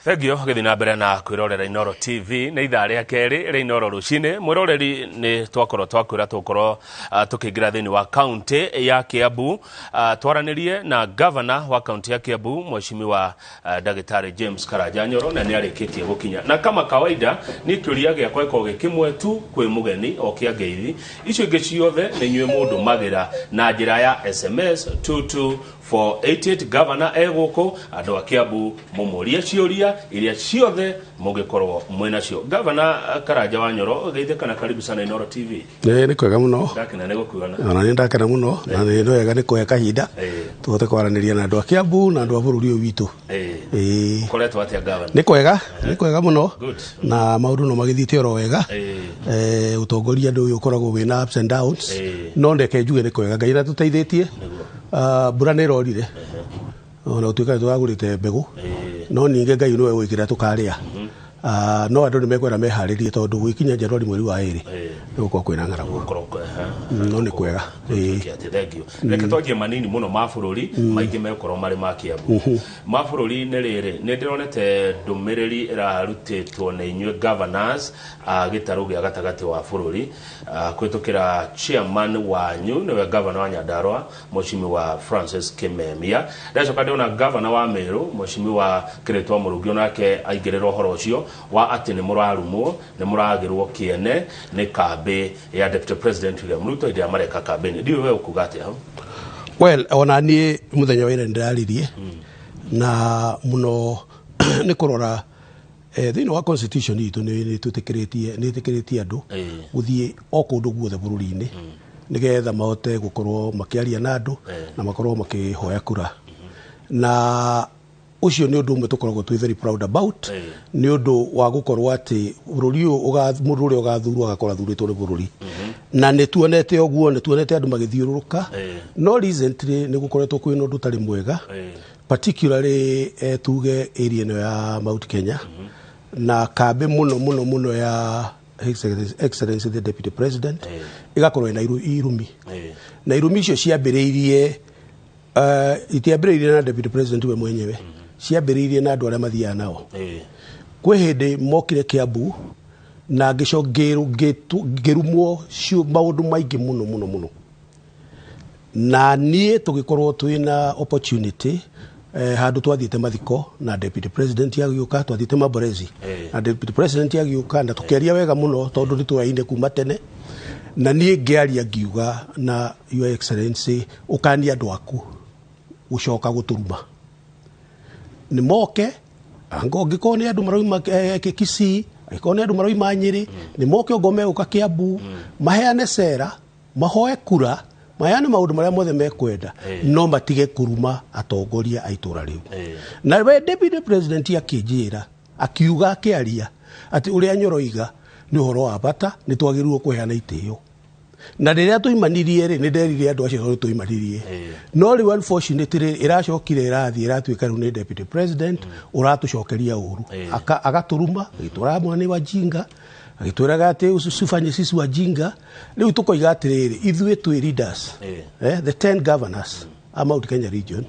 Thengiũ gĩthiĩ na mbere na kwĩrorera Inooro TV. Nĩ ithaa rĩa kerĩ rĩa Inooro rũcinĩ. Mwĩroreri, nĩ twakorwo twakwĩra tũgũkorwo tũkĩingĩra thĩinĩ wa kaunti ya Kiambu, twaranĩrie na gavana wa kaunti ya Kiambu, Mheshimiwa Ndagĩtarĩ James Karanja Nyoro, na nĩ arĩkĩtie gũkinya. Na kama kawaida, niĩ kĩũria gĩakwa gĩkoragwo gĩ kĩmwe tu kwĩ mũgeni o kĩa ngeithi. Icio ingĩ ciothe nĩ inyuĩ mũndũmagĩra na njĩra ya SMS 22 488. Gavana e gũkũ, andũ a Kiambu mũmũrie ciũria iria ciothe mũngĩkorwo mwĩ nacio. Gavana Karanja wa Nyoro, geithĩka na karibu sana Inooro TV. Nĩ kwega mũno. Ndakena nĩ gũkuona. Ona nĩ ndakena mũno, na nĩ wega nĩ kũhe kahinda tũhote kwaranĩria na andũ a Kiambu na andũ a bũrũri ũyũ witũ. Ĩĩ. Ũkoretwo atĩa, gavana? Nĩ kwega, nĩ kwega mũno. Good. Na maũndũ no magĩthiĩte oro wega. Ũtongoria andũ ũyũ ũkoragwo wĩna ups and downs. No ndeke njuge nĩ kwega, Ngai nĩatũteithĩtie. Ah, mbura nĩ ĩrorire ona gũtuĩka nĩ tũragũrĩte mbegũ, no ningĩ Ngai nĩwe ũĩ kĩrĩa tũkarĩa. Ah, no andũ nĩ mekwenda meharĩrie tondũ gwĩkinya Januari mweri wa 2 nĩ gũkorwo kwĩna ng'aragu. No nĩ kwega. Ĩĩ. Atĩ thengiũ. Reke twanjie manini mũno ma bũrũri, maingĩ megũkorwo marĩ ma Kiambu. Ma bũrũri nĩ rĩrĩ, nĩ ndĩronete ndũmĩrĩri ĩrarutĩtwo nĩ inyuĩ governors a gĩtarũ gĩa gatagatĩ wa bũrũri, kũhĩtũkĩra chairman wanyu, nĩwe governor wa Nyandarua, Mheshimiwa Francis Kimemia. Ndacoka ndĩrona governor wa Meru, Mheshimiwa Kĩrĩtwa Mũrungi, onake aingĩrĩra ũhoro ũcio wa atĩ nĩ mũrarumwo, nĩ mũragĩrwo kĩene nĩ kambĩ ya Deputy President William Ruto hĩndĩ ĩrĩa mareka kambĩni. Ndiũĩ we ũkuga atĩa hau? Well, ona niĩ mũthenya wa ira nĩndĩraririe na mũno nĩ kũrora thĩinĩ wa constitution itũ nĩ twĩtĩkĩrĩtie, nĩ ĩtĩkĩrĩtie andũ gũthiĩ o kũndũ guothe bũrũri-inĩ nĩgetha mahote gũkorwo makĩaria na andũ na makorwo makĩhoya kura, na ũcio nĩ ũndũ ũmwe tũkoragwo twĩ very proud about, nĩ ũndũ wa gũkorwo atĩ bũrũri ũyũ mũndũ ũrĩa ũgathurwo agakorwo athurĩtwo nĩ bũrũri. Na nĩ tuonete ũguo, nĩ tuonete andũ magĩthiũrũrũka, no recently nĩ gũkoretwo kwĩna ũndũ ũtarĩ mwega, particularly tuge area ĩno ya Mount Kenya na kambĩ mũno mũno mũno ya His Excellency the Deputy President, ĩgakorwo ĩna irumi, na irumi icio ciambĩrĩirie, itiambĩrĩirie na Deputy President we mwenyewe, ciambĩrĩirie na andũ arĩa mathiaga nao. Kwĩ hĩndĩ mokire Kiambu na ngĩrumwo maũndũ maingĩ mũno mũno mũno, na niĩ tũgĩkorwo twĩna opportunity handũ twathiĩte mathiko na Deputy President agĩũka, twathiĩte Maborezi na Deputy President agĩũka na tũkĩaria wega mũno tondũ nĩ tũraine kuma tene, na niĩ ngĩaria ngiuga na Your Excellency, ũkanie andũ aku gũcoka gũtũruma, nĩ moke angĩkorwo nĩ andũ marauma Kisii, angĩkorwo nĩ andũ marauma Nyĩrĩ, nĩ moke ongo megũka Kiambu, maheane cera, mahoe kura, maheane maũndũ marĩa mothe mekwenda, no matige kũruma atongoria a itũra rĩu. Na we Deputy President akĩnjĩra, akiuga, akĩaria atĩ ũrĩa Nyoroiga nĩ ũhoro wa bata, nĩ twagĩrĩirwo kũheana itĩo. Na rĩrĩa tũimanirie rĩ, nĩ nderire andũ acio tondũ tũimanirie, no rĩu unfortunately ĩracokire ĩrathiĩ ĩratuĩka rĩu nĩ Deputy President ũratũcokeria ũru. Agatũruma, agĩtwĩraga mwana nĩ wajinga, agĩtwĩraga atĩ usifanye sisi wajinga. Rĩu tũkoiga atĩrĩrĩ, ithuĩ twĩ leaders, the 10 governors a Mount Kenya region,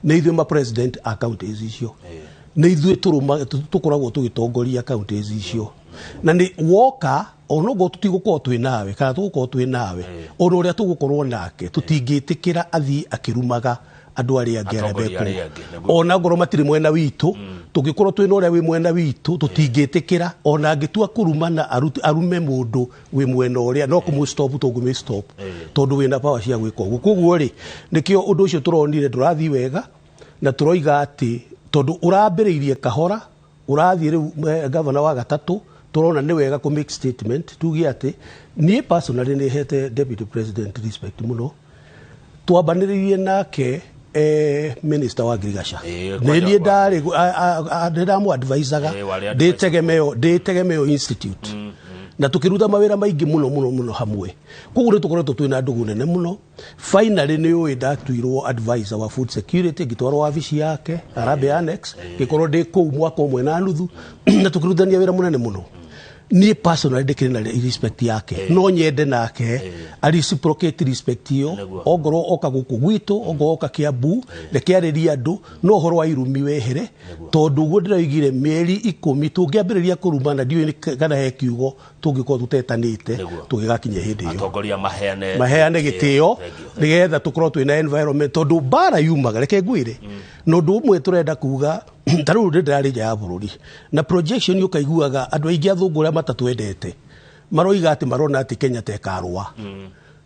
nĩ ithuĩ ma president a counties icio, nĩ ithuĩ tũkoragwo tũgĩtongoria counties icio, na nĩ woka onoguo tũtigũkorwo twĩ nawe kana tũgũkorwo twĩ nawe, ona ũrĩa tũgũkorwo nake tũtingĩtĩkĩra athiĩ akĩrumaga andũ arĩa angĩ arĩa Atongoria arĩa mekuo angĩ, nĩguo. Ona ngorwo matirĩ mwena witũ, tũngĩkorwo twĩna ũrĩa wĩ mwena witũ, tũtingĩtĩkĩra ona angĩtua kũrumana arume mũndũ wĩ mwena ũrĩa, no kũmũ stop tũngũmĩ stop tondũ wĩna power cia gwĩka ũguo. Koguo rĩ, nĩkĩo ũndũ ũcio tũronire ndũrathiĩ wega, na tũroiga atĩ tondũ ũrambĩrĩirie kahora ũrathiĩ rĩu, gavana wa gatatũ, tũrona nĩ wega kũ make statement tuge atĩ niĩ personally nĩ hete Deputy President respect mũno. Twambanĩrĩirie nake minister wa ngirigaca. Nĩ niĩ ndarĩ nĩ ndamũ advisaga Warĩ ndĩ tegemeo, ndĩ Tegemeo Institute, na tũkĩruta mawĩra maingĩ mũno mũno mũno hamwe. Koguo nĩ tũkoretwo twĩna ndũgũ nene mũno. Finally nĩ ũĩ ndatuirwo advisor wa food security, ngĩtwarwo wabici yake Harambee Annex, ngĩkorwo ndĩ kũu mwaka 1.5 na tũkĩrutithania wĩra mũnene mũno. Niĩ personally ndĩkĩrĩ na respect yake, no nyende nake a reciprocate respect ĩyo. Ongorwo oka gũkũ gwitũ, ongorwo oka Kiambu, reke arĩrie andũ, no ũhoro wa irumi wehere, tondũ ũguo ndĩroigire mĩeri 10 tũngĩambĩrĩria kũrumana, ndiũĩ kana he kiugo tũngĩkorwo tũtetanĩte tũgĩgakinya hĩndĩ ĩyo. Atongoria maheane Maheane gĩtĩo nĩgetha tũkorwo twĩna environment, tondũ mbara yumaga, reke ngwĩre, na ũndũ ũmwe tũrenda kuga, ta rĩu ndĩrarĩ nja ya bũrũri na projection, ũkaiguaga andũ aingĩ athũngũ arĩa matatwendete maroiga atĩ marona atĩ Kenya ta ĩkarũa,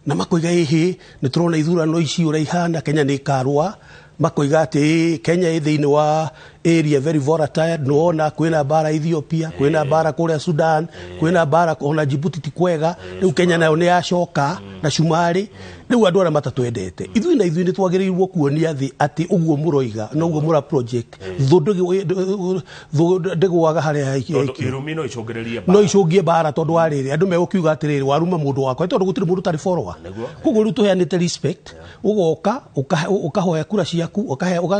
na makoiga ĩhĩ nĩ tũrona ithurano ici ũrĩa ihana, Kenya nĩ ĩkarũa. Makoiga atĩ Kenya ĩ thĩinĩ wa area very volatile, nĩwona kwĩna mbara Ethiopia, kwĩna mbara kũrĩa Sudan, kwĩna mbara ona Djibouti, ti kwega. Rĩu Kenya nayo nĩ yacoka na cumarĩ. Rĩu andũ arĩa matatwendete, ithuĩ na ithuĩ nĩ twagĩrĩirwo kuonia thĩ atĩ ũguo mũroiga na ũguo mũra project, thũ ndĩgũaga harĩa Tondũ yaikio. Irumi no icũngĩrĩrie No icũngie mbara, tondũ wa rĩrĩ, andũ megũkiuga atĩrĩrĩ, waruma mũndũ wakwa, tondũ gũtirĩ mũndũ ũtarĩ follower. Koguo rĩu tũheanĩte respect, ũgoka ũkahoya kura ciaku,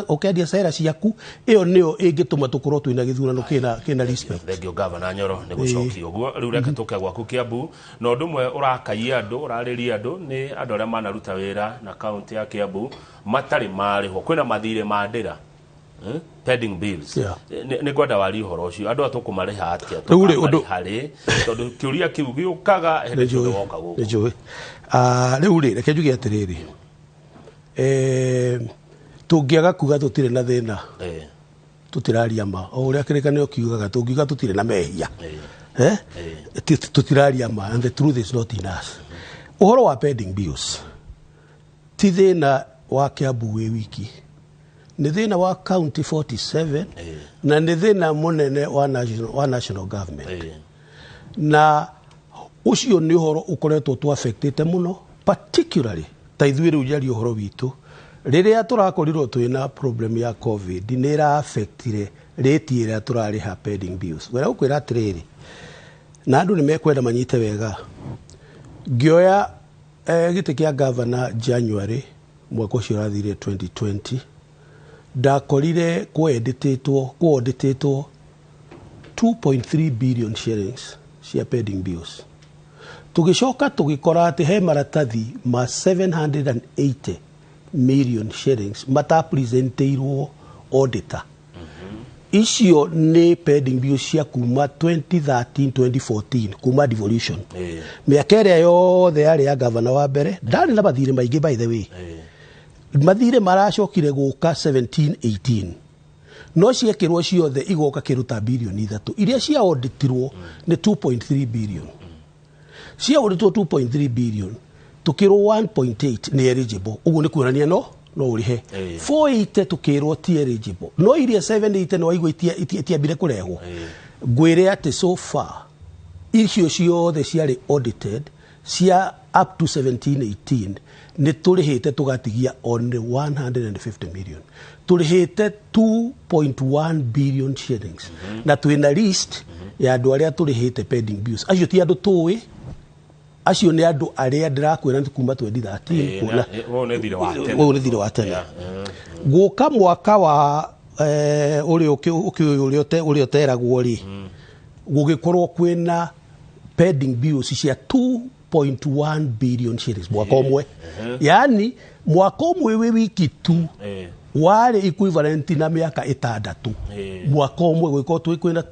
ũkendia cera ciaku, ĩyo nĩyo ĩngĩtũma tũkorwo twĩna gĩthurano kĩna respect. Thengio, Gavana Nyoro, nĩ gũcokia ũguo. Rĩu reke tũke gwaku Kiambu, na ũndũ ũmwe ũrakaia andũ, ũrarĩria andũ, nĩ andũ arĩa manaruta wĩra na kaunti ya Kiambu matarĩ marĩhwo, kwĩna mathirĩ ma ndĩra. Pending bills. Nĩ ngwenda warie ũhoro ũcio, andũ aya tũkũmarĩha atĩa? Rĩu rĩ, ũndũ- Tũkamarĩha rĩ? Tondũ kĩũria kĩu gĩũkaga hĩndĩ ciothe woka gũkũ. Nĩ njũĩ. Ah, rĩu rĩ, reke njuge atĩrĩrĩ, tũngĩaga kuga tũtirĩ na thĩna, tũtiraria ma. O ũrĩa kĩrĩkanĩro kiugaga, tũngiuga tũtirĩ na mehia, eh? Tũtiraria ma, and the truth is not in us. Ũhoro wa pending bills ti thĩna wa Kiambu wĩ wiki, nĩ thĩna wa county 47 na nĩ thĩna mũnene wa national government. Na ũcio nĩ ũhoro ũkoretwo tũ affectĩte mũno, particularly ta ithuĩ rĩu njaria ũhoro witũ, rĩrĩa tũrakorirwo twĩna problem ya COVID, nĩ ĩra affectire rate ĩrĩa tũrarĩha pending bills. Wera gũkwĩra atĩrĩrĩ, na andũ nĩ mekwenda manyite wega, ngĩoya gĩtĩ kĩa gavana January mwaka ũcio ũrathire 2020, ndakorire kũendĩtĩtwo 2.3 billion shillings cia pending bills. Tũgĩcoka tũgĩkora atĩ he maratathi ma 780 million shillings matapresenteirwo auditor. Icio nĩ pending bills cia kuma 2013 2014, kuma devolution, mĩaka ĩrĩa yothe yarĩ ya gavana wa mbere. Ndarĩ na mathirĩ maingĩ, by the way. Mathirĩ maracokire gũka 17 18, no ciekĩrwo ciothe igoka kĩndũ ta birioni 3. Iria cia auditirwo nĩ 2.3 billion. Cia auditwo 2.3 billion, tukĩrwo 1.8 nĩ eligible, ũguo nĩ kuonania no ũrĩhe. 480 tukĩrwo ti eligible, no iria 780 no waigua itiambire kũrehwo. Ngwĩre atĩ so far icio ciothe ciarĩ audited cia up to 17 18 nĩ tũrĩhĩte, tũgatigia only 150 million. Tũrĩhĩte 2.1 billion shillings, na twĩna list ya andũ arĩa tũrĩhĩte pending bills. Acio ti andũ tũĩ, acio nĩ andũ arĩa ndĩrakwĩra nĩ kuma 2013. Kuona Ũyũ nĩ thirĩ wa tene. Ũyũ nĩ thirĩ wa tene gũka mwaka wa ũrĩa ũkĩũĩ ũrĩa ũteragwo rĩ, gũgĩkorwo kwĩna pending bills cia 2.1 billion shillings mwaka ũmwe, yani mwaka ũmwe wĩ wiki tu warĩ equivalent na mĩaka 6. Mwaka ũmwe gũgĩkorwo twĩ kwĩna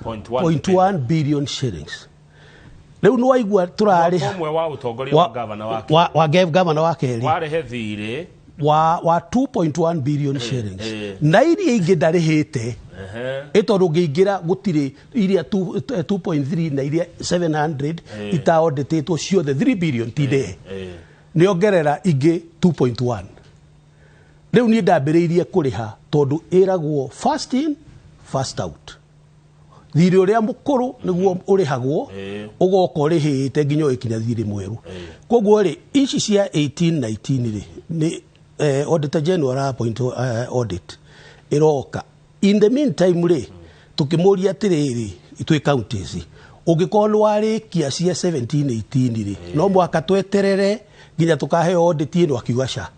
2.1 billion shillings. Rĩu nĩ waigua tũrarĩha Ũmwe wa ũtongoria wa gavana wake. Wa gavana wa kerĩ. Warehe thirĩ wa 2.1 billion shillings na iria ingĩ ndarĩhĩte, ĩ tondũ ngĩingĩra gũtirĩ iria 2.3 na iria 700 itaondĩtĩtwo, ciothe 3 billion ti ndĩhe, nĩongerera ingĩ 2.1. Rĩu niĩ ndambĩrĩirie kũrĩha tondũ ĩragwo first in, first out, thirĩ ũrĩa mũkũrũ nĩguo ũrĩhagwo, ũgoka ũrĩhĩte nginya ũgĩkinya thirĩ mwerũ. Koguo rĩ, ici cia 18 19 rĩ, nĩ auditor general appoint audit ĩroka. In the meantime rĩ, tũkĩmũria atĩrĩrĩ, twĩ counties, ũngĩkorwo nĩ warĩkia cia 17 18 rĩ, no mwaka tweterere nginya tũkaheo audit ĩno? Akiuga ca,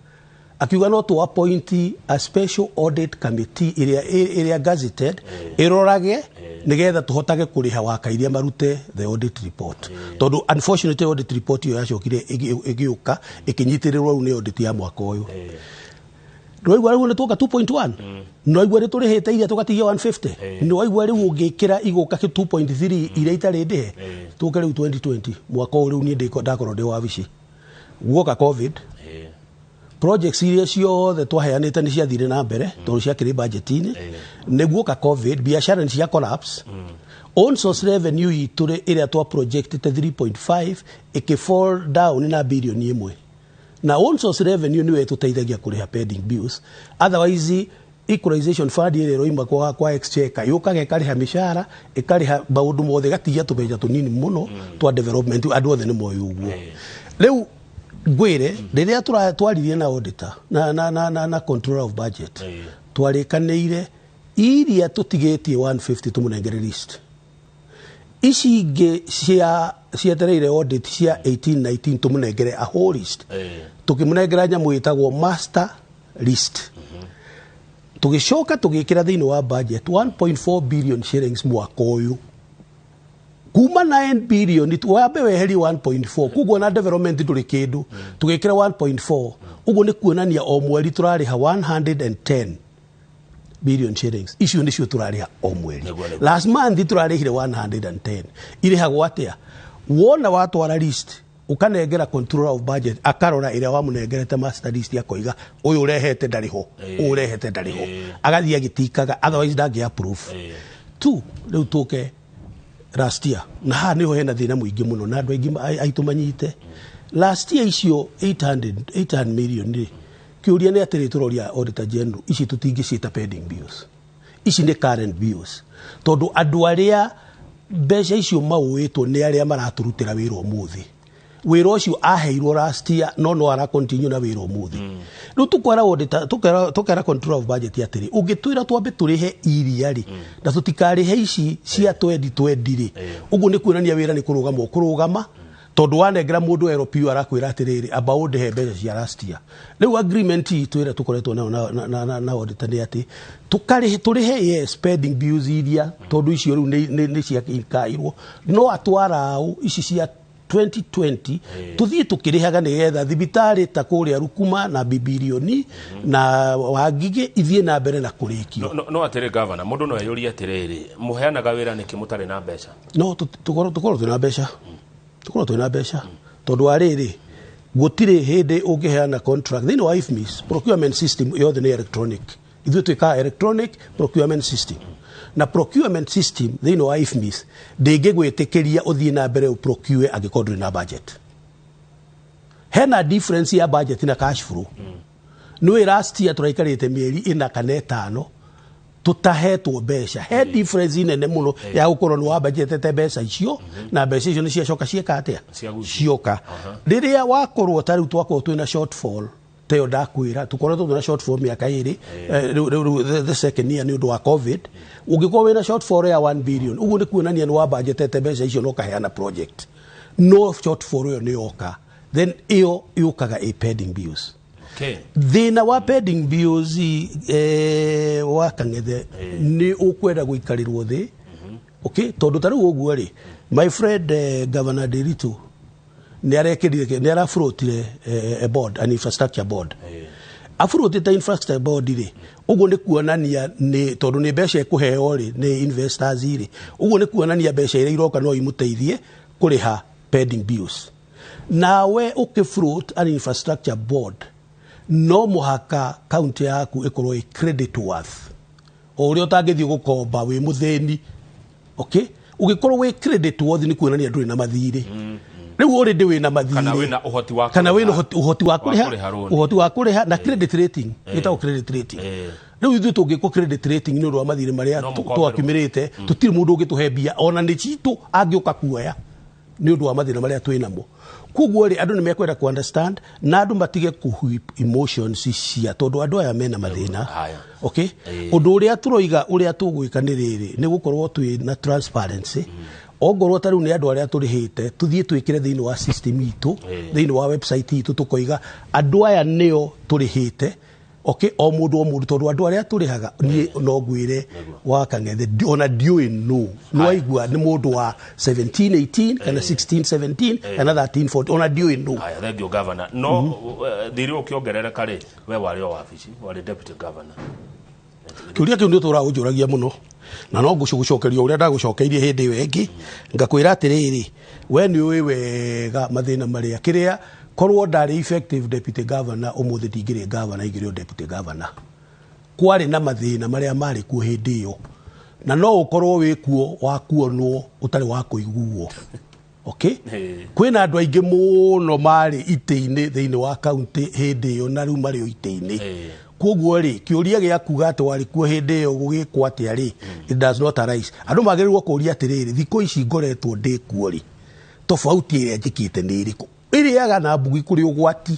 akiuga no tũ appoint a special audit committee ĩrĩa gazetted ĩrorage. Nĩgetha tũhotage kũrĩha waka iria marute the audit report, tondũ unfortunately audit report ĩyo yacokire ĩgĩũka ĩkĩnyitĩrĩrwo rĩu nĩ audit ya mwaka ũyũ. Nĩwaigua rĩu nĩ tuoka 2.1, nĩwaigua nĩ tũrĩhĩte iria tũgatigia 150, nĩwaigua rĩu ũngĩkĩra igũka 2.3 iria itarĩ ndĩhe. Tũke rĩu 2020, mwaka ũyũ rĩu niĩ ndakorwo ndĩ wabici, guoka COVID. Projects iria ciothe twaheanĩte nĩ ciathire na mbere tondũ ciakĩrĩ budget-inĩ. Nĩguoka COVID, biacara nĩ cia collapse. Own source revenue itũ rĩ, ĩrĩa twa projectĩte 3.5 ĩkĩ fall down na bilioni 1, na own source revenue nĩyo ĩtũteithagia kũrĩha pending bills. Otherwise equalization fund ĩrĩa ĩroima kwa exchequer yũkaga ĩkarĩha mĩcara, ĩkarĩha maũndũ mothe, ĩgatigia tũbeca tũnini mũno twa development. Andũ othe nĩ moĩ ũguo. Rĩu ngwĩre, rĩrĩa twaririe na auditor na controller of budget, twarĩkanĩire iria tũtigĩtie 150 tũmũnengere list, ici ingĩ cia cietereire audit cia 18 19 tũmũnengere a whole list. Tũkĩmũnengera nyamũ ĩtagwo master list, tũgĩcoka tũgĩkĩra thĩinĩ wa budget 1.4 billion shillings mwaka ũyũ, kuma 9 billion wambe weherie 1.4, koguo na development ndũrĩ kĩndũ. Tũgĩkĩra 1.4, ũguo nĩ kuonania o mweri tũrarĩha 110 billion shillings. Icio nĩcio tũrarĩha o mweri. Nĩguo. Last month tũrarĩhire 110. Irĩhagwo atĩa? Wona watwara list, ũkanengera controller of budget, akarora ĩrĩa wamũnengerete master list, akoiga ũyũ ũrehete ndarĩ ho, ũyũ ũrehete ndarĩ ho, agathiĩ agĩtikaga, otherwise ndangĩ approve. Tu rĩu tũke last year, na haha nĩho hena thĩna mũingĩ mũno na andũ aingĩ aitũ manyite. Last year icio 800 800 million rĩ, kĩũria nĩ atĩrĩ, tũroria auditor general, ici tũtingĩciĩta pending bills, ici nĩ current bills, tondũ andũ arĩa mbeca icio maũĩtwo nĩ arĩa maratũrutĩra wĩra ũmũthĩ. Wĩra ũcio aheirwo last year, no ara continue na wĩra ũmũthĩ. Rĩu tũkwera auditor, tũkera controller of budget atĩrĩ, ũngĩtwĩra twambe tũrĩhe iria rĩ na tũtikarĩhe ici cia 2020 rĩ, ũguo nĩ kuonania wĩra nĩ kũrũgama ũkũrũgama, tondũ wanengera mũndũ LPU arakwĩra atĩrĩrĩ, amba ũndĩhe mbeca cia last year. Rĩu agreement itũ ĩrĩa tũkoretwo nayo na auditor nĩ atĩ tũkarĩhe, tũrĩhe yes pending bills iria, tondũ icio rĩu nĩ ciakairwo, no atwaraũ ici cia 2020 tuthiĩ tũkĩrĩhaga, nĩgetha thibitarĩ ta kũrĩa Rukuma na Bibilioni na Wangigĩ ithiĩ na mbere na kũrĩkio. No atĩrĩ gavana, mũndũ no eyũrie atĩrĩrĩ, mũheanaga wĩra nĩkĩ mũtarĩ na mbeca? No tũkorwo twĩna mbeca, tũkorwo twĩna mbeca, tondũ wa rĩrĩ, gũtirĩ hĩndĩ ũngĩheana contract thĩinĩ wa IFMIS. Procurement system yothe nĩ electronic. Ithuĩ twĩkaga electronic procurement system, na procurement system thĩinĩ wa IFMIS ndĩngĩgwĩtĩkĩria ũthiĩ na mbere ũprocure angĩkorwo ndũrĩ na budget. Hena difference ya budget na cash flow. Nĩ last year tũraikarĩte mĩeri 4 kana 5 tũtahetwo mbeca. He difference nene mũno ya gũkorwo nĩ wambanjetete mbeca icio na mbeca icio nĩ ciacoka cieka atĩa? Ciagucia. Cioka. Rĩrĩa wakorwo ta rĩu twakorwo twĩna shortfall teyo ndakwĩra, tũkoretwo twĩna shortfall mĩaka 2, rĩu the second year nĩ ũndũ wa COVID. Ũngĩkorwo wĩna shortfall ya 1 billion, ũguo nĩ kuonania nĩ wambanjetete mbeca icio na ũkaheana project, no shortfall ĩyo nĩ yoka, then ĩyo yũkaga ĩ pending bills. Thĩna wa pending bills, wa Kang'ethe, nĩ ũkwenda gũikarĩrwo thĩ, okay? Tondũ ta rĩu ũguo rĩ, my friend, Governor Ndiritu nĩ arekĩrire, nĩ arafloatire a board, an infrastructure board. Afloatĩte infrastructure board rĩ, ũguo nĩ kuonania nĩ tondũ nĩ mbeca ĩkũheo rĩ nĩ investors rĩ, ũguo nĩ kuonania mbeca iria iroka no imũteithie kũrĩha pending bills. Nawe ũkĩfloat an infrastructure board, no mũhaka kaunti yaku ĩkorwo ĩ credit worth, o ũrĩa ũtangĩthiĩ gũkomba wĩ mũthĩni, okay? Ũngĩkorwo wĩ credit worth nĩ kuonania ndũrĩ na mathirĩ. Rĩu already wĩna mathirĩ Kana wĩna ũhoti wa kana wĩna kũrĩha- ũhoti wa kũrĩha. Kũrĩha loan. Ũhoti wa kũrĩha na credit rating, ĩtagwo credit rating. Rĩu ithuĩ tũngĩkwo credit rating nĩ ũndũ wa mathirĩ marĩa No mũkomberwo. twakimĩrĩte, tũtirĩ mũndũ ũngĩtũhe mbia ona nĩ citũ angĩũka kuoya nĩ ũndũ wa mathĩna marĩa twĩ namo. Koguo rĩ, andũ nĩ mekwenda ku understand na andũ matige kũ emotions cia, tondũ andũ aya mena mathĩna. Haya. Okay, ũndũ ũrĩa tũroiga, ũrĩa tũgwĩka nĩ rĩrĩ, nĩ gũkorwo twĩ na transparency. Ongorwo ta rĩu nĩ andũ arĩa tũrĩhĩte, tũthiĩ twĩkĩre thĩinĩ wa system itũ, thĩinĩ wa website itũ, tũkoiga andũ aya nĩo tũrĩhĩte. Okay, o mũndũ o mũndũ, tondũ andũ arĩa tũrĩhaga, niĩ no ngwĩre wa Kang'ethe, ona ndiũĩ nũ, nĩwaigua nĩ mũndũ wa 17 18 kana 16 17 kana 13 14, ona ndiũĩ nũ. Haya, thank you, governor. No thirĩ ũkĩongerereka rĩ, we warĩ o wabici, warĩ deputy governor. Kĩũria kĩu nĩ ũtũraga ũnjũragia mũno, na no ngũcũgũcokeria ũrĩa ndagũcokeirie hĩndĩ ĩyo ĩngĩ, ngakwĩra atĩrĩrĩ, we nĩ ũĩ wega mathĩna marĩa kĩrĩa korwo ndarĩ effective deputy governor, ũmũthĩ ndingĩrĩ governor, ingĩrĩ o deputy governor. Kwarĩ na mathĩna marĩa marĩ kuo hĩndĩ ĩyo, na no ũkorwo wĩ kuo wa kuonwo ũtarĩ wa kũiguo. Okay? Kwĩna andũ aingĩ mũno marĩ itĩ-inĩ thĩinĩ wa kaunti hĩndĩ ĩyo, na rĩu marĩ o itĩ-inĩ. Koguo rĩ, kĩũria gĩa kuga atĩ warĩ kuo hĩndĩ ĩyo gũgĩkwo atĩa rĩ, it does not arise. Andũ magĩrĩirwo kũũria atĩrĩrĩ, thikũ ici ngoretwo ndĩ kuo rĩ, tofauti ĩrĩa njĩkĩte nĩ ĩrĩkũ? Ĩrĩaga na mbugi kũrĩ ũgwati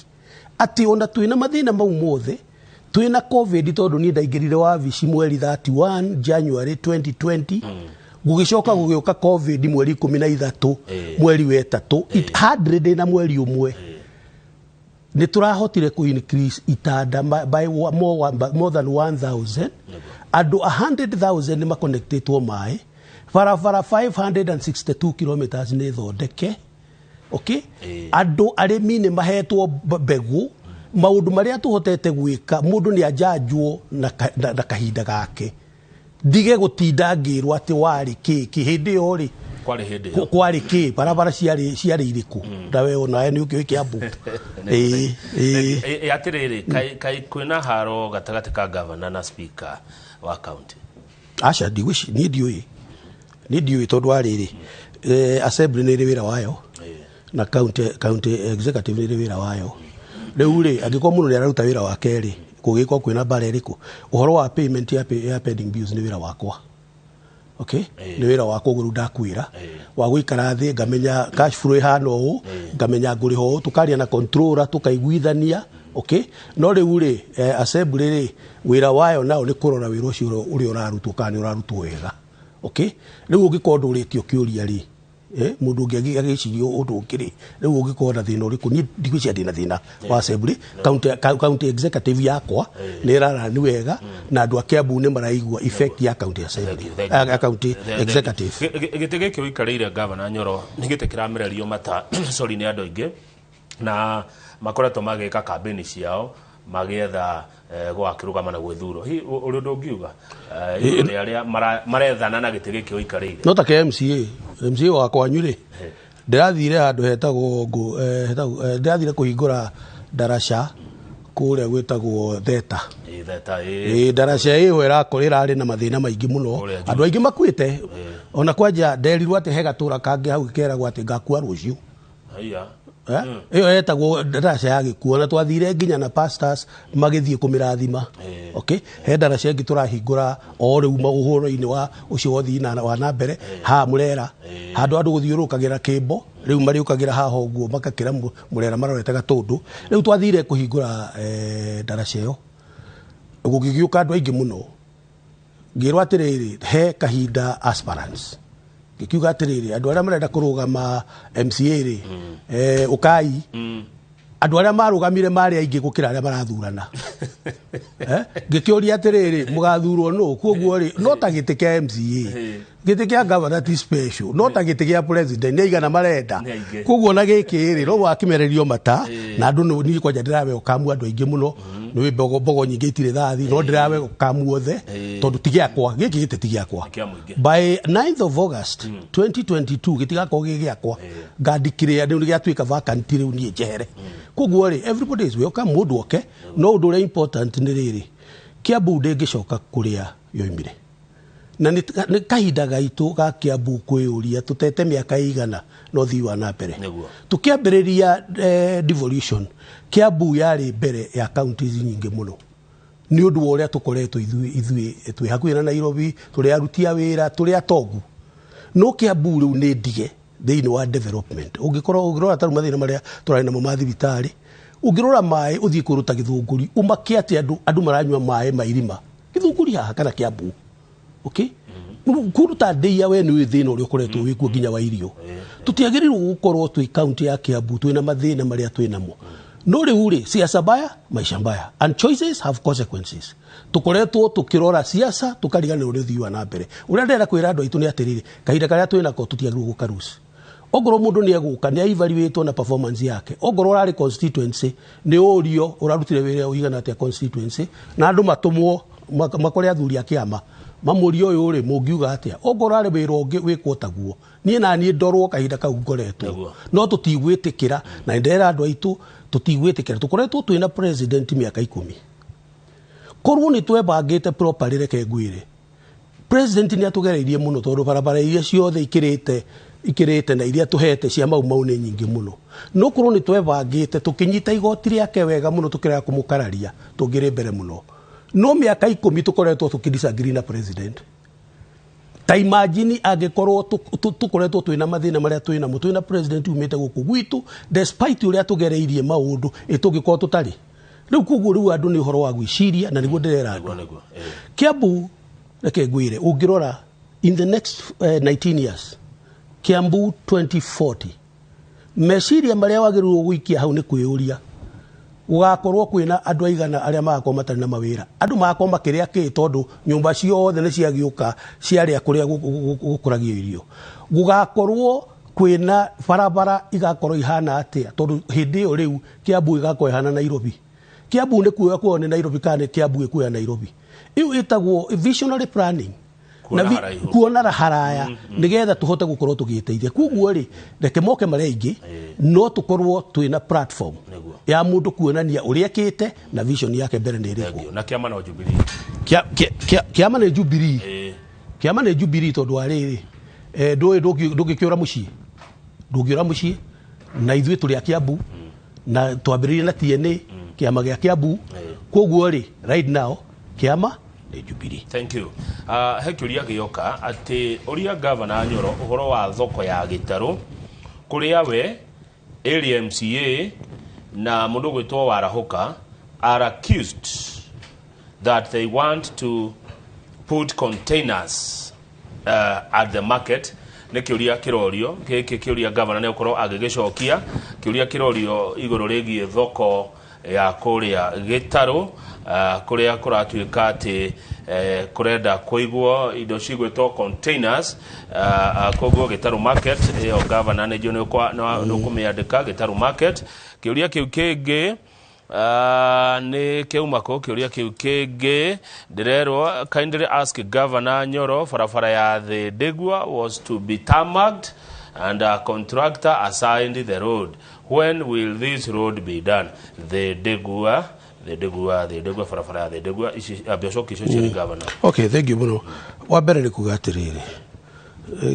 atĩ ona twĩna mathĩna mau mothe, twĩna COVID, tondũ niĩ ndaingĩrire wabici mweri 31 January 2020, gũgĩcoka gũgĩũka COVID mweri 13, mweri wa ĩtatũ. It hardly ndĩna mweri ũmwe nĩ tũrahotire kũ increase itanda by more than 1000. Andũ 100,000 nĩ makonectĩtwo maĩ, barabara 562 kilometers nĩ thondeke. Okay, andũ arĩmi nĩ mahetwo mbegũ. Maũndũ marĩa tũhotete gwĩka, mũndũ nĩ anjanjwo na kahinda gake, ndige gũtinda ngĩrwo atĩ warĩ kĩ kĩ hĩndĩ ĩyo rĩ. Kwarĩ hĩndĩ ĩyo. Kwarĩ kĩ, barabara ciarĩ irĩkũ? Nawe onawe nĩ ũkĩũĩ Kĩambu. Ĩĩ, ĩĩ. Atĩrĩrĩ, kaĩ kwĩna haro gatagatĩ ka governor na speaker wa county? Aca, ndigwĩci niĩ ndiũĩ, niĩ ndiũĩ, tondũ wa rĩrĩ, assembly nĩ ĩrĩ wĩra wayo na county executive nĩ ĩrĩ wĩra wayo. Rĩu rĩ, angĩkorwo mũndũ nĩ araruta wĩra wake rĩ, kũgĩkorwo kwĩna mbara ĩrĩkũ? Ũhoro wa payment ya pending bills nĩ wĩra wakwa. Okay, nĩ wĩra wakwa, ũguo rĩu ndakwĩra wa gũikara thĩ ngamenya cash flow ĩhana ũũ, ngamenya ngũrĩha ũũ, tũkaria na controller, tũkaiguithania. Okay, no rĩu rĩ, assembly rĩ, wĩra wayo nao nĩ kũrora wĩra ũcio ũrĩa ũrarutwo kana nĩ ũrarutwo wega. Okay, rĩu ũngĩkorwo ndũrĩtio kĩũria rĩ, mũndũ ũngĩ agĩciria ũndũ ũngĩ rĩ, rĩu ũngĩkorwo na thĩna ũrĩkũ? Niĩ ndigwĩciria ndĩna thĩna wa assembly. County executive yakwa nĩ ĩrarani wega, na andũ a Kiambu nĩ maraigua effect ya county assembly. Thank you, thank you. Ya county executive. Gĩtĩ gĩkĩ ũikarĩire, Governor Nyoro, nĩ gĩtĩ kĩramererio mata, sorry, nĩ andũ aingĩ, na makoretwo magĩka kambĩni ciao magĩetha gwakĩrũgama na gwĩthurwo. Hihi ũrĩ ũndũ ũngiuga igũrũ rĩa arĩa marethana na gĩtĩ gĩkĩ ũikarĩire? No ta ke MCA, MCA wa kwanyu rĩ, ndĩrathire handũ hetagwo ndĩrathire kũhingũra ndaraca kũrĩa gwĩtagwo Theta. Ĩ, Theta, ĩ. Ĩ, ndaraca ĩyo ĩrakorwo ĩrarĩ na mathĩna maingĩ mũno. Kũrĩa Andũ aingĩ makuĩte. Ona kwanja nderirwo atĩ he gatũra kangĩ hau keragwo atĩ ngakua rũciũ. Haiya. Eh? Ĩyo yetagwo ndaraca ya gĩkuo, na twathire nginya na pastors magĩthiĩ kũmĩrathima. Okay, he ndaraca ĩngĩ tũrahingũra o rĩu ũhoro-inĩ wa ũcio wothii na wa na mbere haha Mũrera, handũ andũ gũthiũrũrũkagĩra kĩmbo, rĩu marĩũkagĩra haha ũguo makakĩra Mũrera marorete Gatũndũ. Rĩu twathire kũhingũra ndaraca ĩyo, gũgĩgĩũka andũ aingĩ mũno, ngĩrwo atĩrĩrĩ, he kahinda aspirants, ngĩkiuga atĩrĩrĩ, andũ arĩa marenda kũrũgama MCA rĩ, ũkai. Andũ arĩa marũgamire marĩ aingĩ gũkĩra arĩa marathurana. Ngĩkĩũria atĩrĩrĩ, mũgathurwo nũ? Koguo rĩ, no ta gĩtĩ kĩa MCA, gĩtĩ kĩa governor ti special, no ta gĩtĩ gĩa president nĩ aigana marenda? Nĩ aingĩ. Koguo na gĩkĩ rĩ, no wakĩmererio mata na andũ niĩ kwanja ndĩrawe ũkamu andũ aingĩ mũno, nĩ mbogo mbogo nyingĩ itirĩ thathi, no ndĩrawe ũkamu othe, tondũ ti gĩakwa gĩkĩ, gĩtĩ ti gĩakwa. Kĩa mũingĩ. By 9th of August 2022 gĩtigakorwo gĩ gĩakwa, ngandikĩrĩa rĩu gĩatuĩka vacant, rĩu niĩ njehere. Koguo rĩ, everybody is welcome, mũndũ oke. No ũndũ ũrĩa important nĩ rĩrĩ, Kiambu ndĩngĩcoka kũrĩa yoimire, na nĩ kahinda gaitũ ga Kiambu kwĩyũria tũtete mĩaka ĩigana no thii wa na mbere. Tũkĩambĩrĩria devolution, Kiambu yarĩ mbere ya counties nyingĩ mũno, nĩ ũndũ wa ũrĩa tũkoretwo ithuĩ twĩ hakuhĩ na Nairobi, tũrĩ aruti a wĩra, tũrĩ atongu. No Kiambu rĩu nĩ ndige thĩinĩ wa development. Ũngĩkorwo ũngĩrora ta rĩu mathĩna marĩa tũrarĩ namo ma thibitarĩ, ũngĩrora maĩ, ũthiĩ kũrũta Gĩthũngũri, ũmake atĩ andũ maranyua maĩ ma irima Gĩthũngũri haha kana Kiambu. Okay, kũndũ ta ndĩia, we nĩ ũĩ thĩna ũrĩa ũkoretwo wĩkuo nginya wa irio. Tũtiagĩrĩirwo gũkorwo twĩ kaunti ya Kiambu twĩna mathĩna marĩa twĩ namo. No rĩu rĩ, siasa mbaya, maisha mbaya, and choices have consequences. Tũkoretwo tũkĩrora siasa tũkariganĩrwo nĩ ũthii wa na mbere. Ũrĩa ndĩrenda kwĩra andũ aitũ nĩ atĩrĩrĩ, kahinda karĩa twĩ nako tũtiagĩrĩirwo gũkaruci. Ongorwo mũndũ nĩ egũka, nĩ evaluatwo na performance yake. Ongorwo ũrarĩ constituency, nĩ ũrio ũrarutire wĩra ũigana atĩa constituency, na andũ matũmwo makore athuri a kĩama mamũrie ũyũ rĩ, mũngiuga atĩa. Ongorwo arĩ wĩra ũngĩ wĩkwo taguo, niĩ na niĩ ndorwo kahinda kau ngoretwo. No tũtigwĩtĩkĩra, na nĩ ndĩrera andũ aitũ tũtigwĩtĩkĩra. Tũkoretwo twĩna president mĩaka 10. Korwo nĩ twebangĩte properly, reke ngwĩre, president nĩ atũgereirie mũno, tondũ barabara iria ciothe ikĩrĩte na iria tũhete cia Mau Mau nĩ nyingĩ mũno. No korwo nĩ twebangĩte, tũkĩnyita igoti rĩake wega mũno, tũkĩrega kũmũkararia, tũngĩrĩ mbere mũno. No mĩaka 10 tũkoretwo tũkĩdisagree na president. Ta imagine angĩkorwo tũkoretwo twĩna mathĩna marĩa twĩ namo, twĩna president umĩte gũkũ gwitũ, despite ũrĩa tũgereirie maũndũ, ĩ tũngĩkorwo tũtarĩ rĩu. Koguo rĩu andũ nĩ ũhoro wa gwĩciria, na nĩguo ndĩrera andũ. Nĩguo, nĩguo. Kiambu, reke ngwĩre, ũngĩrora in the next 19 years, Kiambu 2040, meciria marĩa wagĩrĩirwo gũikia hau nĩ kwĩyũria gũgakorwo kwĩna andũ aigana arĩa magakorwo matarĩ na mawĩra, andũ magakorwo makĩrĩa kĩ, tondũ nyũmba ciothe nĩ ciagĩũka ciarĩa kũrĩa gũkũragio irio. Gũgakorwo kwĩna barabara igakorwo ihana atĩa, tondũ hĩndĩ ĩyo rĩu Kiambu ĩgakorwo ĩhana Nairobi. Kiambu nĩ kuoya kuoyo nĩ Nairobi kana nĩ Kiambu ĩkuoya Nairobi? Ĩyo ĩtagwo visionary planning. Kuona Na haraihu. Kuona haraya, nĩgetha tũhote gũkorwo tũgĩteithia. Koguo rĩ, reke moke marĩa aingĩ, no tũkorwo twĩna platform ya mũndũ kuonania ũrĩa ekĩte na vision yake mbere nĩ ĩrĩkũ. Thank you. Na kĩama no Jubilee? Kĩama nĩ Jubilee. Kĩama nĩ Jubilee, tondũ wa rĩrĩ, ndũĩ ndũngĩkĩũra mũciĩ, ndũngĩũra mũciĩ, na ithuĩ tũrĩ a Kiambu na twambĩrĩirie na TNA, kĩama gĩa Kiambu. Koguo rĩ, right now kĩama nĩ Jubilee. Thank you. He kĩũria gĩoka atĩ ũria Gavana Nyoro ũhoro wa thoko ya Gĩtarũ, kũrĩa we area MCA na mũndũ gwĩtwo Warahũka are accused that they want to put containers at the market. Nĩ kĩũria kĩrorio gĩkĩ, kĩũria gavana nĩ gũkorwo agĩgĩcokia, kĩũria kĩrorio igũrũ rĩgiĩ thoko ya kũrĩa Gĩtarũ, kũrĩa kũratuĩka atĩ kũrenda kũigwo indo cigwĩtwo containers. Koguo Gĩtarũ market ĩyo, gavana, nĩ njũĩ nĩ ũkũmĩandĩka Gĩtarũ market. Kĩũria kĩu kĩngĩ nĩ kĩauma kũ? Kĩũria kĩu kĩngĩ ndĩrerwo, kindly ask Governor Nyoro, barabara ya Thĩndĩgua was to be tarmacked and a contractor assigned the road. When will this road be done? Thĩndĩgua, Thĩndĩgua, Thĩndĩgua, barabara ya Thĩndĩgua. Ici ambia ũcokie icio ciarĩ, Governor. Okay, thank you mũno. Wa mbere nĩ kuga atĩrĩrĩ,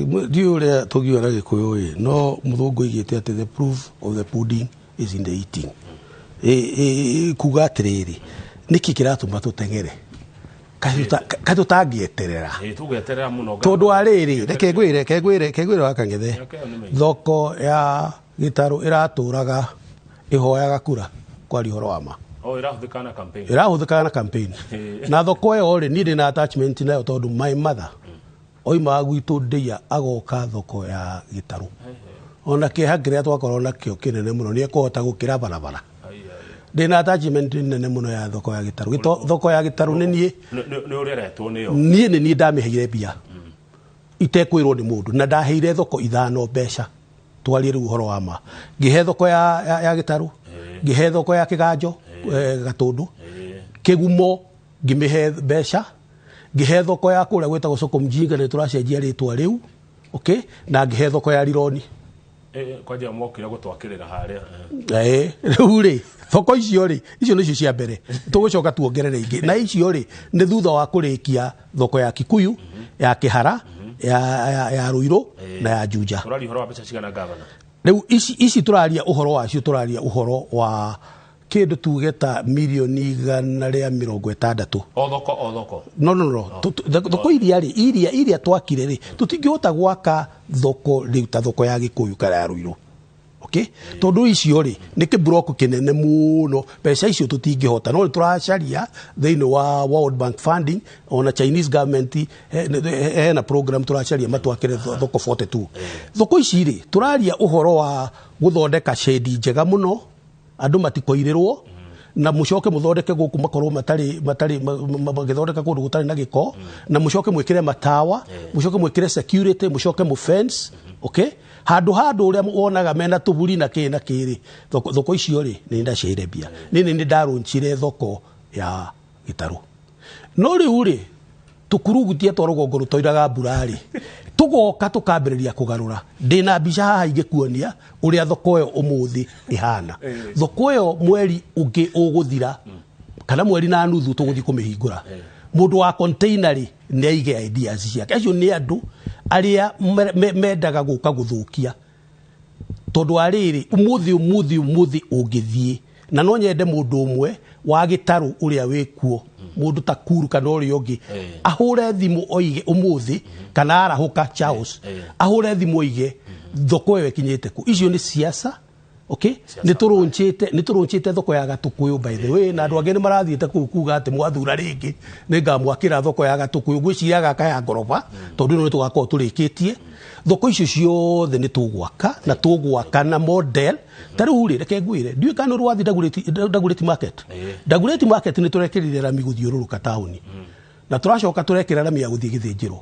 ndiũĩ ũrĩa tũngiuga na Gĩkũyũ ĩ, no mũthũngũ oigĩte atĩ the proof of the pudding is in the eating. Kuga atĩrĩrĩ, nĩkĩ kĩratũma tũteng'ere? Kaĩ tũtangĩeterera? Ĩ, tũgeterera mũno. Tondũ wa rĩrĩ, reke ngwĩre, reke ngwĩre wa Kang'ethe. Mĩaka ĩyo nĩ mĩingĩ. Thoko ya Gĩtarũ ĩratũraga ĩhoyaga kura, kwaria ũhoro wa ma. O ĩrahũthĩka na campaign. Ĩrahũthĩkaga na campaign. Na thoko ĩyo rĩ, niĩ ndĩna attachment nayo, tondũ my mother oimaga gwitũ ndĩia agoka thoko ya Gĩtarũ. Ona kĩeha kĩrĩa twakorwo nakĩo kĩnene mũno, nĩ ekũhota gũkĩra barabara. Ai, ai. Ndĩna attachment nene mũno ya thoko ya Gĩtarũ. Thoko ya Gĩtarũ nĩ niĩ Nĩ ũreretwo nĩyo. Niĩ nĩ niĩ ndamĩheire mbia itekwĩrwo nĩ mũndũ, na ndaheire thoko 5 mbeca. Twarie rĩu ũhoro wa ma, ngĩhe thoko ya Gĩtarũ, ngĩhe thoko ya Kĩganjo, Gatũndũ, Kĩgumo ngĩmĩhe mbeca, ngĩhe thoko ya kũrĩa gwĩtagwo Soko Mjinga, nĩ tũracenjia rĩtwa rĩu, okay, na ngĩhe thoko ya Rironi. Kwanja mokire gũtwakĩrĩra harĩa. Rĩu rĩ, thoko icio rĩ, icio nĩcio cia mbere, tũgũcoka tuongerere ingĩ, na icio rĩ nĩ thutha wa kũrĩkia thoko ya Kikuyu, ya Kĩhara, ya Ruiru na ya Juja. Tũraria ũhoro wa mbeca cigana, Gavana? Rĩu ici tũraria ũhoro wacio, tũraria ũhoro wa kĩndũ tuge ta mirioni 160. O thoko, o thoko? No, no, no. Thoko iria rĩ, iria twakire rĩ, tũtingĩhota gwaka thoko rĩu ta thoko ya Gĩkũyũ kana ya Ruiru, okay, tondũ icio rĩ nĩ kĩblock kĩnene mũno. Mbeca icio tũtingĩhota, no nĩ tũracaria thĩinĩ wa World Bank funding, ona Chinese government hena program tũracaria matwakĩre thoko 42. Thoko ici rĩ, tũraria ũhoro wa gũthondeka shedi njega mũno. Andũ matikoirĩrwo na mũcoke mũthondeke gũkũ makorwo matarĩ matarĩ magĩthondeka kũndũ gũtarĩ na gĩko, na mũcoke mwĩkĩre matawa, mũcoke mwĩkĩre security, mũcoke mũ fence, okay, handũ handũ ũrĩa wonaga mena tũburi na kĩ na kĩ rĩ, thoko, thoko icio rĩ, nĩ ndaciheire mbia. Nĩ nĩ ndarũnchire thoko ya Gĩtarũ, no rĩu rĩ, tũkurugutia twa rũgongo rũtoiraga mbura rĩ, tũgoka tũkambĩrĩria kũgarũra. Ndĩna mbica haha ingĩkuonia ũrĩa thoko ĩyo ũmũthĩ ĩhana. Thoko ĩyo mweri ũngĩ ũgũthira kana mweri na nuthu tũgũthiĩ kũmĩhingũra. Mũndũ wa container rĩ, nĩ aige ideas ciake. Acio nĩ andũ arĩa mendaga gũka gũthũkia, tondũ wa rĩrĩ, ũmũthĩ ũmũthĩ ũmũthĩ ũngĩthiĩ, na no nyende mũndũ ũmwe wa Gĩtarũ ũrĩa wĩkuo, mũndũ ta Kuru kana ũrĩa ũngĩ, ahũre thimũ oige ũmũthĩ kana arahũka Charles, ahũre thimũ oige thoko ĩyo ĩkinyĩte kũ. Icio nĩ siasa, okay. Nĩ tũrũnchĩte thoko ya Gatũkũyũ, by the way, na andũ angĩ nĩ marathiĩte kũu kuga atĩ mwathura rĩngĩ nĩ ngamwakĩra thoko ya Gatũkũyũ. Ngwĩciria gaka ya ngoroba, tondũ ĩno nĩ tũgakorwo tũrĩkĩtie. Thoko icio ciothe nĩ tũgwaka, na tũgwaka na model. Ta rĩu rĩ, reke ngwĩre, ndiũĩ kana nĩ ũrĩ wathiĩ Dagoretti Market. Dagoretti Market nĩ tũrekĩrire rami gũthiũrũrũka taũni, na tũracoka tũrekĩra rami ya gũthiĩ gĩthĩnjĩro,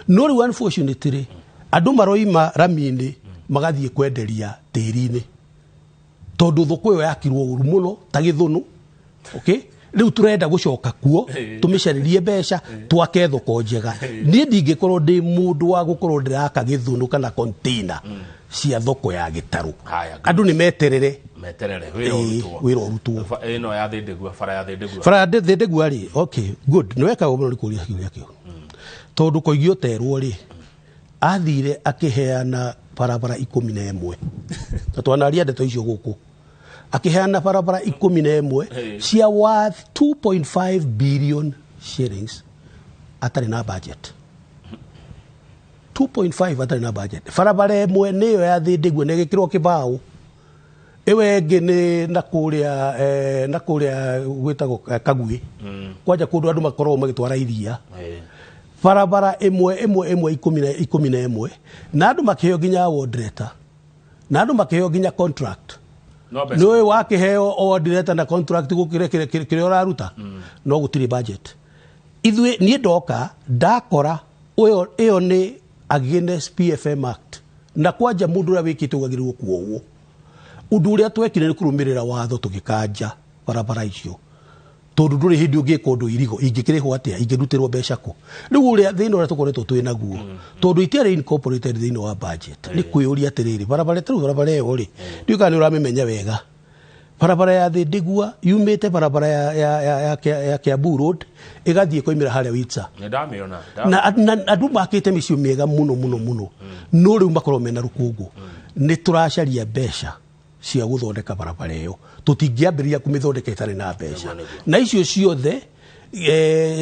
no rĩu unfortunately andũ maroima rami-inĩ magathiĩ kwenderia tĩri-inĩ, tondũ thoko ĩyo yakirwo ũru mũno ta Gĩthũnũ, okay. Rĩu tũrenda gũcoka kuo tũmĩcarĩrie mbeca, twake thoko njega. Niĩ ndingĩkorwo ndĩ mũndũ wa gũkorwo ndĩraka Gĩthũnũ kana container cia thoko ya Gĩtarũ. Haya, Andũ nĩ meterere. Meterere wĩra ũrutwo. Wĩra ũrutwo. Ĩno ya Thĩndĩgua, bara ya Thĩndĩgua. Bara ya Thĩndĩgua rĩ, okay, good, nĩ weka ũguo mũno nĩ kũria kĩũria kĩu, tondũ Koigi ũterwo rĩ, athire akĩheana barabara 11, na twanaria ndeto icio gũkũ, akĩheana barabara 11 cia worth 2.5 billion shillings atarĩ na budget. 2.5 atarĩ na budget. Barabara ĩmwe nĩyo ya Thĩndĩgua, na ĩgĩkĩrwo kĩbaũ. Ĩyo ĩngĩ nĩ na kũrĩa na kũrĩa gwĩtagwo Kaguĩ, kwanja kũndũ andũ makoragwo magĩtwara iria. Barabara ĩmwe ĩmwe ĩmwe 11, na andũ makĩheo nginya award letter, na andũ makĩheo nginya contract. No mbeca. Nĩ ũĩ wakĩheo award letter na contract gũkĩrĩa kĩrĩa ũraruta, no gũtirĩ budget. Ithuĩ, niĩ ndoka ndakora ũyũ, ĩyo nĩ against PFM Act, na kwanja mũndũ ũrĩa wĩkĩte ũguo agĩrĩirwo kuohwo. Ũndũ ũrĩa twekire nĩ kũrũmĩrĩra watho, tũgĩkanja barabara icio, tondũ ndũrĩ hĩndĩ ũngĩka ũndũ irigo ingĩkĩrĩhwo atĩa, ingĩrutĩrwo mbeca kũ? Rĩu ũrĩa thĩna ũrĩa tũkoretwo twĩ naguo, tondũ itiarĩ incorporated thĩinĩ wa budget, nĩ kwĩyũria atĩrĩrĩ, barabara tarĩu barabara ĩyo rĩ, ndiũĩ kana nĩ ũramĩmenya wega, barabara ya Thĩndĩgua yumĩte barabara ya Kiambu Road ĩgathiĩ ĩkoimĩra harĩa Witsa. Nĩ ndamĩona. Na andũ makĩte mĩciĩ mĩega mũno mũno mũno, no rĩu makorwo mena rũkũngũ. Nĩ tũracaria mbeca cia gũthondeka barabara ĩyo, tũtingĩambĩrĩria kũmĩthondeka ĩtarĩ na mbeca. Na icio ciothe,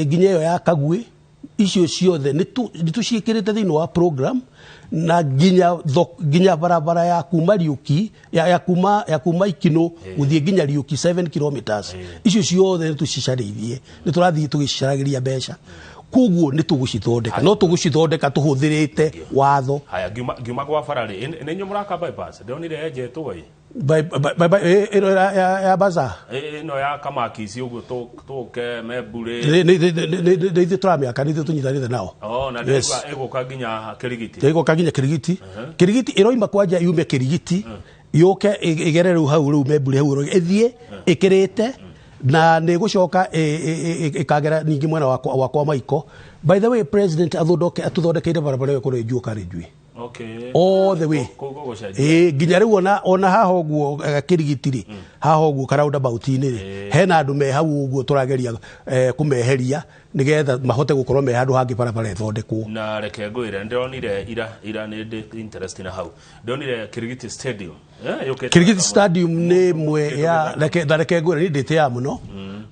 nginya ĩyo ya Kaguĩ, icio ciothe nĩ tũciĩkĩrĩte thĩinĩ wa program, na nginya barabara ya kuma Riũki, ya kuma Ikinũ gũthiĩ nginya Riũki, 7 kilometers, icio ciothe nĩ tũcicarĩirie, nĩ tũrathiĩ tũgĩcicaragĩria mbeca. Koguo nĩ tũgũcithondeka, no tũgũcithondeka tũhũthĩrĩte watho. Haya, ngiuma gwa bara rĩ, nĩ inyuĩ mũraka bypass ndĩronire yenjetwo ĩ? Ĩno ya baza? Ĩno ya Kamakisi ũguo tũke Membure. Nĩ ithuĩ tũramĩaka, nĩ ithuĩ tũnyitanĩte nao. Oh, na Yes. ndĩraigua ĩgũka nginya Kĩrigiti. Ĩgũka nginya Kĩrigiti. Kĩrigiti ĩroima kwanja, yume Kĩrigiti yũke ĩgere rĩu hau rĩu Membure hau ĩthiĩ ĩkĩrĩte, na nĩ ĩgũcoka ĩkagera ningĩ mwena wa kwa Maiko. By the way, president atũthondekeire barabara ĩyo ĩkorwo ĩ Juo Carriageway all the way. Kũu gũgũcenjia. Ĩĩ, nginya rĩu ona haha ũguo, Kĩrigiti rĩ, haha ũguo ka roundabout-inĩ rĩ, hena andũ me hau ũguo tũrageria kũmeheria nĩgetha mahote gũkorwo me handũ hangĩ barabara ĩthondekwo. Na reke ngwĩre, ndĩronire ira ira, nĩ ndĩ interest na hau, ndĩronire Kirigiti Stadium yũkĩte. Kirigiti Stadium nĩ ĩmwe ya reke, na reke ngwĩre, niĩ ndĩtĩaga mũno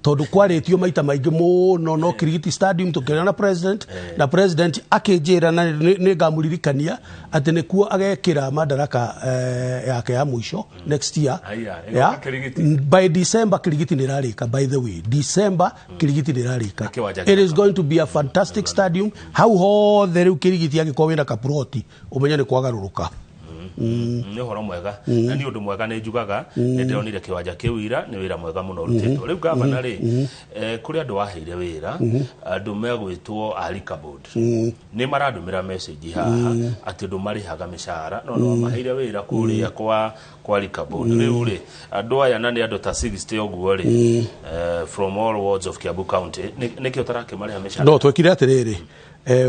tondũ kwarĩtio maita maingĩ mũno, no Kirigiti Stadium tũkĩaria na president, na president akĩnjĩra, na nĩ ngamũririkania atĩ nĩkuo agekĩra madaraka yake ya mũico next year. Aya, ĩgoka Yeah. Kirigiti. By December Kirigiti nĩ ĩrarĩka. By the way, December Kirigiti nĩ ĩrarĩka. Kĩwanja. It is going to be a fantastic stadium hau hothe. Rĩu Kirigiti angĩkorwo wĩna kapuroti, ũmenye nĩ kwagarũrũka. Nĩ ũhoro mwega na nĩ ũndũ mwega, nĩ njugaga nĩ ndĩronire kĩwanja kĩu ira, nĩ wĩra mwega mũno ũrutĩtwo. Rĩu gavana rĩ, kũrĩ andũ waheire wĩra, andũ megwĩtwo a Liquor Board, nĩ marandũmĩra message haha atĩ ndũmarĩhaga mĩcara, no no maheire wĩra kũrĩa kwa Liquor Board. Rĩu rĩ, andũ aya na nĩ andũ ta 60 ũguo rĩ, from all wards of Kiambu County, nĩkĩo ũtarakĩmarĩha mĩcara? No twekire atĩrĩrĩ,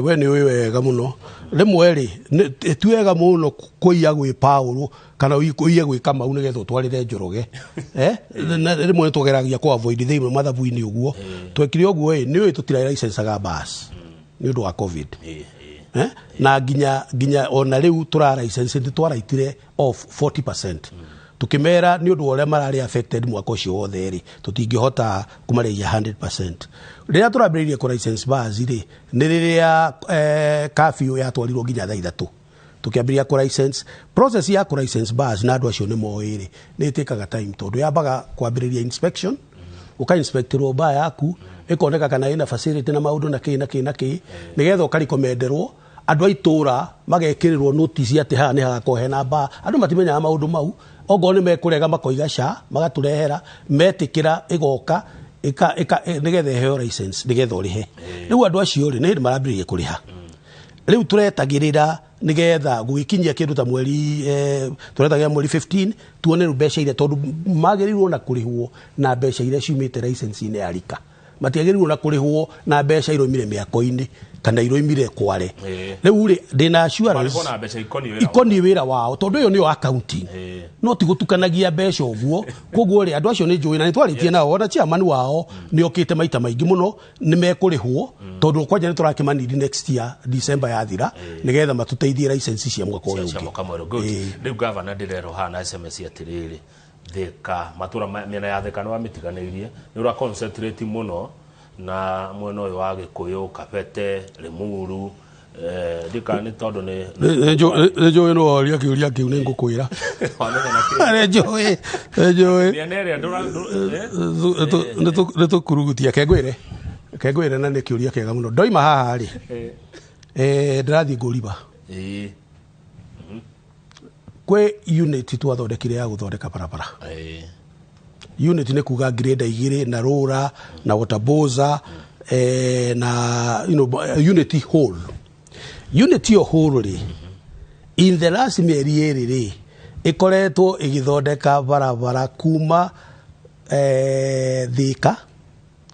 we nĩ ũĩ wega mũno, rĩmwe rĩ ti wega mũno kũiya gwĩ Paũlũ kana ũiye gwĩ Kamau nĩgetha ũtwarĩre Njoroge. Na rĩmwe nĩ tũgeragia kũ avoid thĩinĩ mathabu-inĩ ũguo. Twekire ũguo ĩ, nĩ ũĩ tũtira licensaga bus nĩ ũndũ wa COVID. Eh? Na nginya ona rĩu tũra license, nĩ twaraitire off 40%, tukimera nĩ ũndũ wa ũrĩa mararĩ affected mwaka ũcio wothe rĩ, tũtingĩhota kũmarĩhia 100%. Rĩrĩa tũrambĩrĩirie kũ license bus rĩ, nĩ rĩrĩa curfew yatwarirwo nginya thaa 3, tukiambĩrĩria kũ license. Process ya kũ license bus, na andũ acio nĩ moĩ rĩ, nĩ ĩtĩkaga time, tondũ yambaga kwambĩrĩria inspection, ũka inspectirwo bar yaku, ĩkoneka kana ĩna facility na maũndũ na kĩ na kĩ na kĩ, nĩgetha ũkarikomenderwo andũ a itũra, magekĩrĩrwo notice atĩ haha nĩ hagakorwo hena bar. Andũ matimenyaga maũndũ mau. Ongorwo nĩ mekũrega, makoiga ca magatũrehera, metĩkĩra ĩgoka ĩka nĩgetha ĩheo license, nĩgetha ũrĩhe. Rĩu andũ acio rĩ, nĩ hĩndĩ marambĩrĩria kũrĩha. Rĩu tũretagĩrĩra nĩgetha gũgĩkinyia kĩndũ ta mweri, tũretagĩrĩra mweri 15, tuone rĩu mbeca iria, tondũ magĩrĩirwo na kũrĩhwo na mbeca iria ciumĩte license-inĩ ya rika, matiagĩrĩirwo na kũrĩhwo na mbeca iroimire mĩako-inĩ kana iroimire kware. Rĩu rĩ, ndĩna assurance. Marĩhwo na mbeca ikoniĩ wĩra. Ikoniĩ wĩra wao, tondũ ĩyo nĩyo accounting, no ti gũtukanagia mbeca ũguo. Koguo rĩ, andũ acio nĩ njũĩ na nĩ twarĩtie nao, ona chairman wao nĩ okĩte maita maingĩ mũno. Nĩ mekũrĩhwo, tondũ kwanja nĩ tũrakĩmanidi next year December yathira, nĩgetha matũteithie license cia mwaka ũyũ cia ũngĩ. Mwaka mwerũ. Good. Rĩu gavana, ndĩrerwo haha na SMS atĩrĩrĩ, Thika, matũra mĩena ya Thika nĩ wamĩtiganĩirie, nĩ ũra concentrate mũno na mwena ũyũ wa Gĩkũyũ, Kabete, Limuru, ndika nĩ tondũ nĩ Nĩ njũĩ nĩ woria kĩũria kĩu, nĩ ngũkwĩra. Wamenya na kĩ. Nĩ njũĩ, nĩ njũĩ. Mĩena ĩrĩa ndũra Nĩ tũkurugutia kengwĩre, kengwĩre, na nĩ kĩũria kĩega mũno. Ndoima haha rĩ, ndĩrathiĩ ngũriba. Kwĩ unit twathondekire ya gũthondeka barabara. Unit nĩ kuga grade igĩrĩ na rũra na water bowser, na unit whole, unit ĩyo whole rĩ, in the last mĩeri 2 rĩ, ĩkoretwo ĩgĩthondeka barabara kuma Thika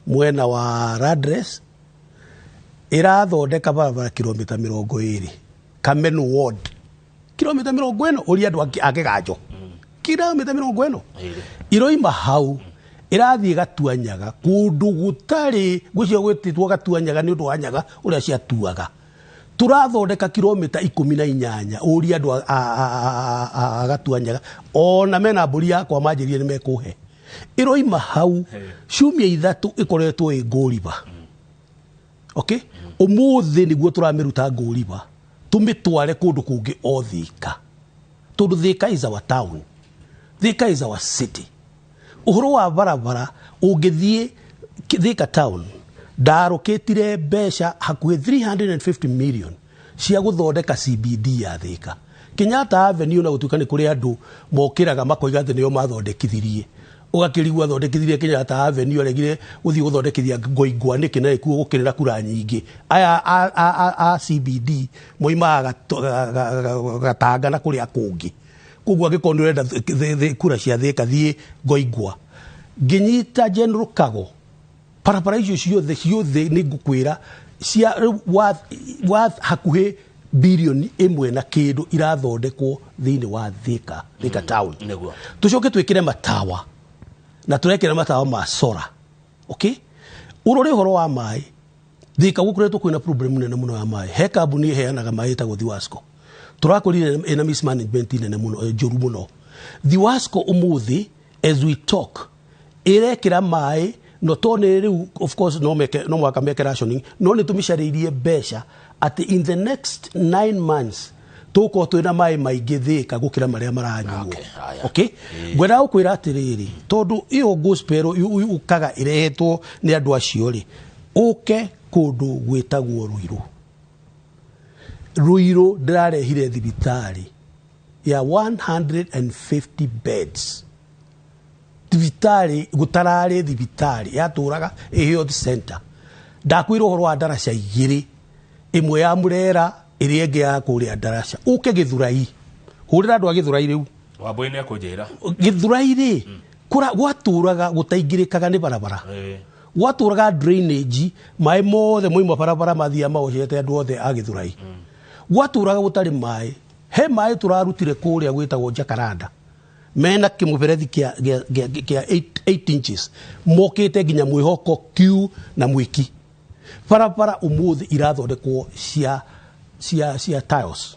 mwena wa Radres, ĩrathondeka barabara kilomita 20, Kamenu ward, kilomita 40. Ũria andũ a Kĩganjo, kilomita 40. 2. Iroima hau ĩrathiĩ Gatuanyaga, kũndũ gũtarĩ gwĩcio gwĩtĩtwo Gatuanyaga nĩ ũndũ wa nyaga ũrĩa ciatuaga. Tũrathondeka kilomita 18. Ũria andũ a Gatuanyaga, ona mena mbũri yakwa manjĩrire nĩ mekũhe. Ĩroima hau ciumia 3 ĩkoretwo ĩ Ngũriba. Okay, ũmũthĩ nĩguo tũramĩruta Ngũriba, tũmĩtware kũndũ kũngĩ o Thika, tondũ Thika is our town, Thika is our city. Ũhoro wa barabara, ũngĩthiĩ Thika town, ndarũkĩtire mbeca hakuhĩ 350 million cia gũthondeka CBD ya Thika, Kenyatta Avenue, na gũtuĩka nĩ kũrĩ andũ mokĩraga makoiga atĩ nĩo mathondekithirie, ũgakĩrigwo athondekithirie Kenyatta Avenue, aregire gũthiĩ gũthondekithia Ngoingwa nĩkĩ, na ĩkuo gũkĩrĩra kura nyingĩ. Aya a CBD moimaga Gatanga na kũrĩa kũngĩ. Koguo angĩkorwo nĩ ũrenda kura cia Thika, thiĩ Ngoingwa. Ngĩnyita General Kago, barabara icio ciothe ciothe, nĩ ngũkwĩra cia rĩu wa hakuhĩ birioni 1 na kĩndũ irathondekwo thĩinĩ wa Thika town. Tũcoke twĩkĩre matawa, na tũrekĩra matawa ma solar. Okay, ũrore ũhoro wa maĩ Thika, gũkoretwo kwĩna problem nene mũno ya maĩ. He kambuni ĩheanaga maĩ ĩtagwo Thiwasco, tũrakorire ĩna mismanagement nene mũno, njũru mũno. Thiwasco ũmũthĩ as we talk ĩrekĩra maĩ, no to nĩ rĩu, of course, no meke, no mwaka meke rationing, no nĩ tũmĩcarĩirie mbeca atĩ in the next 9 months tũgũkorwo twĩna maĩ maingĩ Thika gũkĩra marĩa maranyuo. Okay, haya. Okay, ngwendaga gũkwĩra atĩrĩrĩ, tondũ ĩyo gospel yũkaga ĩrehetwo nĩ andũ acio rĩ, ũke kũndũ gwĩtagwo Ruiru. Ruiru ndĩrarehire thibitarĩ Ya 150 beds, thibitarĩ gũtararĩ thibitarĩ yatũraga ĩ health center. Ndakwĩra ũhoro wa ndaraca igĩrĩ, ĩmwe ya Murera, ĩrĩa ĩngĩ ya kũrĩa ndaraca ũke Gĩthurai. Hũrĩra andũ a Gĩthurai rĩu. Wambui nĩ ekũnjĩra. Gĩthurai rĩ, gwatũraga gũtaingĩrĩkaga nĩ barabara, gwatũraga drainage, maĩ mothe moima barabara mathiaga maocete andũ othe a Gĩthurai. Gwatũraga gũtarĩ maĩ. He maĩ tũrarutire kũrĩa gwĩtagwo Jacaranda, mena kĩmũberethi kĩa 8 inches, mokĩte nginya Mwĩhoko Q na Mwĩki. Barabara ũmũthĩ irathondekwo cia tiles.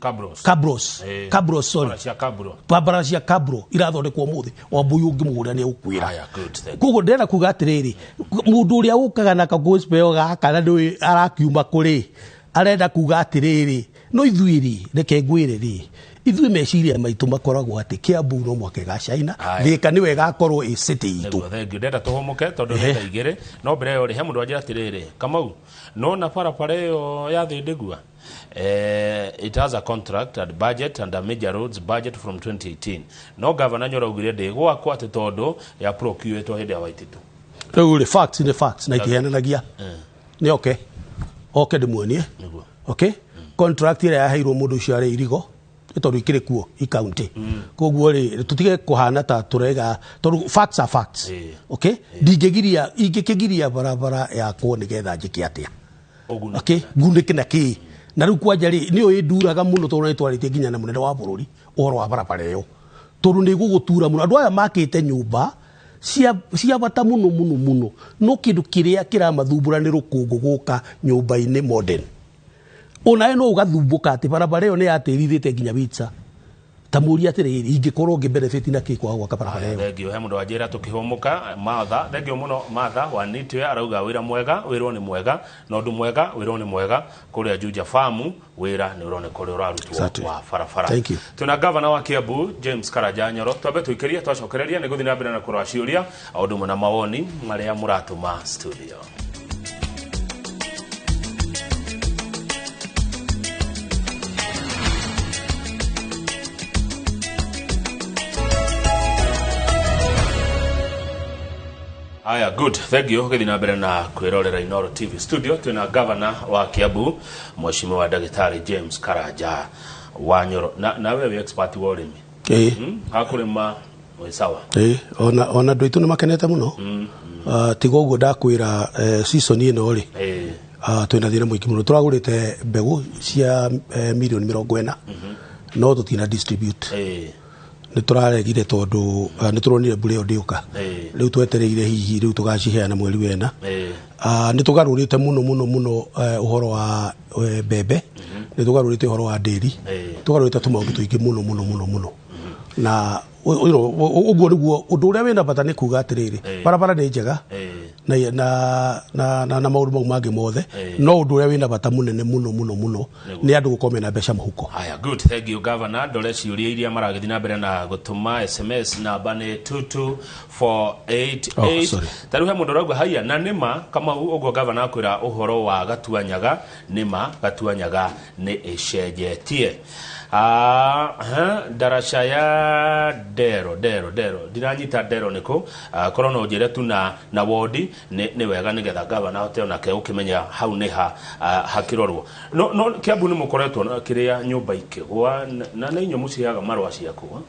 Cabros. Cabros. Cabros, sorry. Bara cia cabro. Barabara cia cabro irathondekwo ũmũthĩ. Wambui ũngĩmũhũrĩra nĩ egũkwĩra. Haya, good, thank you. Koguo ndĩrenda kuga atĩrĩrĩ, mũndũ ũrĩa ũkaga na kagospel gaka na ndũĩ arakiuma kũrĩ, arenda kuga atĩrĩrĩ, no ithuĩ rĩ, reke ngwĩre rĩ, ithuĩ meciria maitũ makoragwo atĩ Kiambu no mwaka ĩgacaina. Haya. Thika nĩwe ĩgakorwo ĩ city itũ. Nĩguo, thank you. Ndenda tũhũmũke tondũ nĩ thaa 2, no mbere ĩyo rĩ, he mũndũ wanjĩra atĩrĩrĩ, Kamau, nona barabara ĩyo ya Thĩndĩgua, it has a contract and budget and a major roads budget from 2018, no gavana Nyoro augire ndĩgwakwo atĩ tondũ ya procure-ĩtwo hĩndĩ ya Waititu. Rĩu rĩ, facts nĩ facts na itihenanagia. Nĩ oke ndĩmuonie. Nĩguo. Okay, contract ĩrĩa yaheirwo mũndũ ũcio arĩ irigo nĩ tondũ ikĩrĩ kuo i county. Koguo rĩ, tũtige kũhana ta tũrega tondũ facts are facts. Okay, ndingĩgiria, ingĩkĩgiria barabara yakwo nĩgetha njĩke atĩa? Ũgunĩke. Okay, ngunĩke na kĩ? Na rĩu kwanja rĩ, nĩyo ĩnduraga mũno tondũ nĩ twarĩtie nginya na mũnene wa bũrũri ũhoro wa barabara ĩyo, tondũ nĩ ĩgũgũtura mũno. Andũ aya makĩte nyũmba cia bata mũno mũno mũno, no kĩndũ kĩrĩa kĩramathumbũra nĩ rũkũngũ gũka nyũmba-inĩ modern. Onawe no ũgathumbũka atĩ barabara ĩyo nĩ yatĩrithĩte nginya witsa. Ta mũria atĩrĩrĩ, ingĩkorwo ngĩ benefit na kĩ kwaga gwaka barabara ĩyo? Thank you. He mũndũ wanjĩra tũkĩhũmũka, Martha. Thank you mũno Martha wa Nitwe, arauga wĩra mwega, wĩrwo nĩ mwega, na ũndũ mwega, wĩrwo nĩ mwega kũrĩa Juja Farm, wĩra nĩ ũroneka ũrĩa ũrarutwo wa barabara. Thank you. Twĩna gavana wa Kiambu James Karanja Nyoro. Twambe tũikĩrie, twacokereria nĩ gũthiĩ na mbere na kũrora ciũria o ũndũ ũmwe na mawoni marĩa mũratũma studio. Aya, good. Thank you. Gũthiĩ na mbere na kwĩrorera Inooro TV studio, twĩna gavana wa Kiambu Mheshimiwa Ndagĩtarĩ James Karanja wa Nyoro. Na we wĩ expert wa ũrĩmi. Ĩĩ. Hakũrĩma wĩ sawa. Ĩĩ, ona andũ aitũ nĩ makenete mũno. Tiga ũguo ndakwĩra, season ĩno rĩ, twĩna thĩna mũingĩ mũno. Tũragũrĩte mbegũ cia mirioni 40, no tũtina distribute. Nĩ tũraregire tondũ nĩ tũronire mbura ĩyo ndĩũka. Rĩu twetereire hihi rĩu tũgaciheana mweri wena. Nĩ tũgarũrĩte mũno mũno mũno ũhoro wa mbembe, nĩ tũgarũrĩte ũhoro wa ndĩri, tũgarũrĩte tũmaũndũ tũingĩ mũno mũno mũno mũno. Na ũguo nĩguo ũndũ ũrĩa wĩna bata nĩ kuga atĩrĩrĩ, barabara nĩ njega na maũndũ mau mangĩ mothe, no ũndũ ũrĩa wĩna bata mũnene mũno mũno mũno nĩ andũ gũkorwo mena mbeca mũhuko. Haya, good, thank you governor. Ndore ciũria iria maragĩthiĩ na mbere na gũtũma SMS, namba nĩ 22488. Oh, sorry. Ta rĩu he mũndũ ũrauga haiya, na nĩma Kamau ũguo governor akwĩra ũhoro wa Gatuanyaga, nĩma Gatuanyaga nĩ ĩcenjetie. Ndaraca ya Ndero, Ndero, Ndero. Ndiranyita Ndero nĩkũ? Korwo no ũnjĩre tu na wodi nĩ wega nĩgetha governor ahote onake gũkĩmenya hau nĩ ha hakĩrorwo. No Kiambu nĩ mũkoretwo na kĩrĩa nyũmba ikĩgwa, na nĩ inyuĩ mũciheaga marũa ciakwa.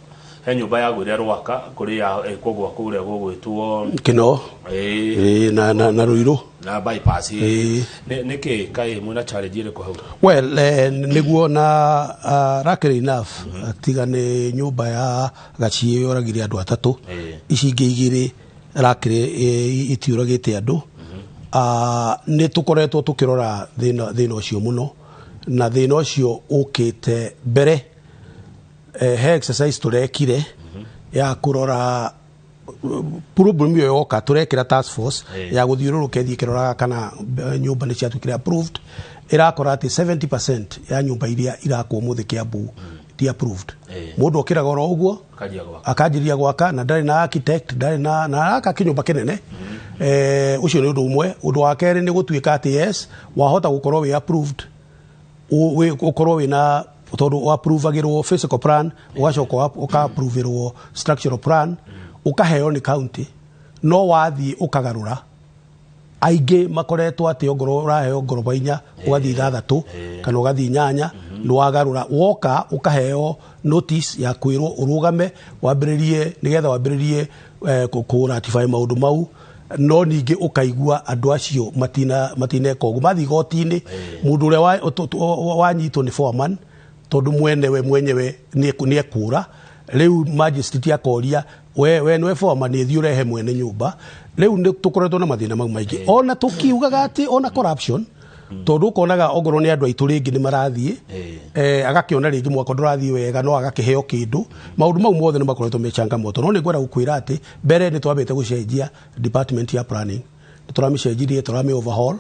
He nyũmba yagũire Rwaka kũrĩa ĩkũgwa kũrĩa gũgwĩtwo Kĩno. Ĩĩ. Ĩĩ, na Ruiru. Na bypass. Ĩĩ. Nĩ kĩ kaĩ mwĩna challenge ĩrĩkũ hau? Well, nĩguo na luckily enough, tiga nĩ nyũmba ya Gaciĩ yoragire andũ atatũ. Ici ingĩ igĩrĩ luckily, itiũragĩte andũ. Nĩ tũkoretwo tũkĩrora thĩna ũcio mũno, na thĩna ũcio ũkĩte mbere. He exercise tũrekire ya kũrora problem ĩyo yoka, tũrekĩra task force ya gũthiũrũrũka ĩthiĩ ĩkĩroraga kana nyũmba nĩ ciatuĩkire approved. Ĩrakora atĩ 70% ya nyũmba iria irakwo ũmũthĩ Kiambu ti approved. Mũndũ okĩraga oro ũguo Akanjia gwaka. Akanjĩrĩria gwaka na ndarĩ na architect, ndarĩ na araka kĩnyũmba kĩnene. Ũcio nĩ ũndũ ũmwe. Ũndũ wa kerĩ nĩ gũtuĩka atĩ yes, wahota gũkorwo wĩ approved, ũkorwo wĩna Tondũ approve-agĩrwo physical plan, ũgacoka ũka-approve-ĩrwo structural plan, ũkaheo nĩ county, no wathiĩ ũkagarũra. Aingĩ makoretwo atĩ ongorwo ũraheo ngoroba 4, ũgathiĩ 6 kana ũgathiĩ 8, nĩ wagarũra. Woka ũkaheo notice ya kwĩrwo ũrũgame wambĩrĩrie, nĩgetha wambĩrĩrie kũ ratify maũndũ mau. No ningĩ ũkaigua andũ acio matineka ũguo, mathiĩ igoti-inĩ, mũndũ ũrĩa wanyitwo nĩ foreman, tondũ mwenewe mwenyewe nĩ ekũra. Rĩu magistrate akoria, we nĩwe foreman, thiĩ ũrehe mwene nyũmba. Rĩu nĩ tũkoretwo na mathĩna mau maingĩ, ona tũkiugaga atĩ ona corruption, tondũ ũkonaga ongorwo nĩ andũ aitũ rĩngĩ nĩ marathiĩ, agakĩona rĩngĩ mwaka ndũrathiĩ wega, no agakĩheo kĩndũ. Maũndũ mau mothe nĩ makoretwo me changamoto. No nĩ ngwenda gũkwĩra atĩ mbere nĩ twambĩte gũcenjia department ya planning, nĩ tũramĩcenjirie, tũramĩ overhaul.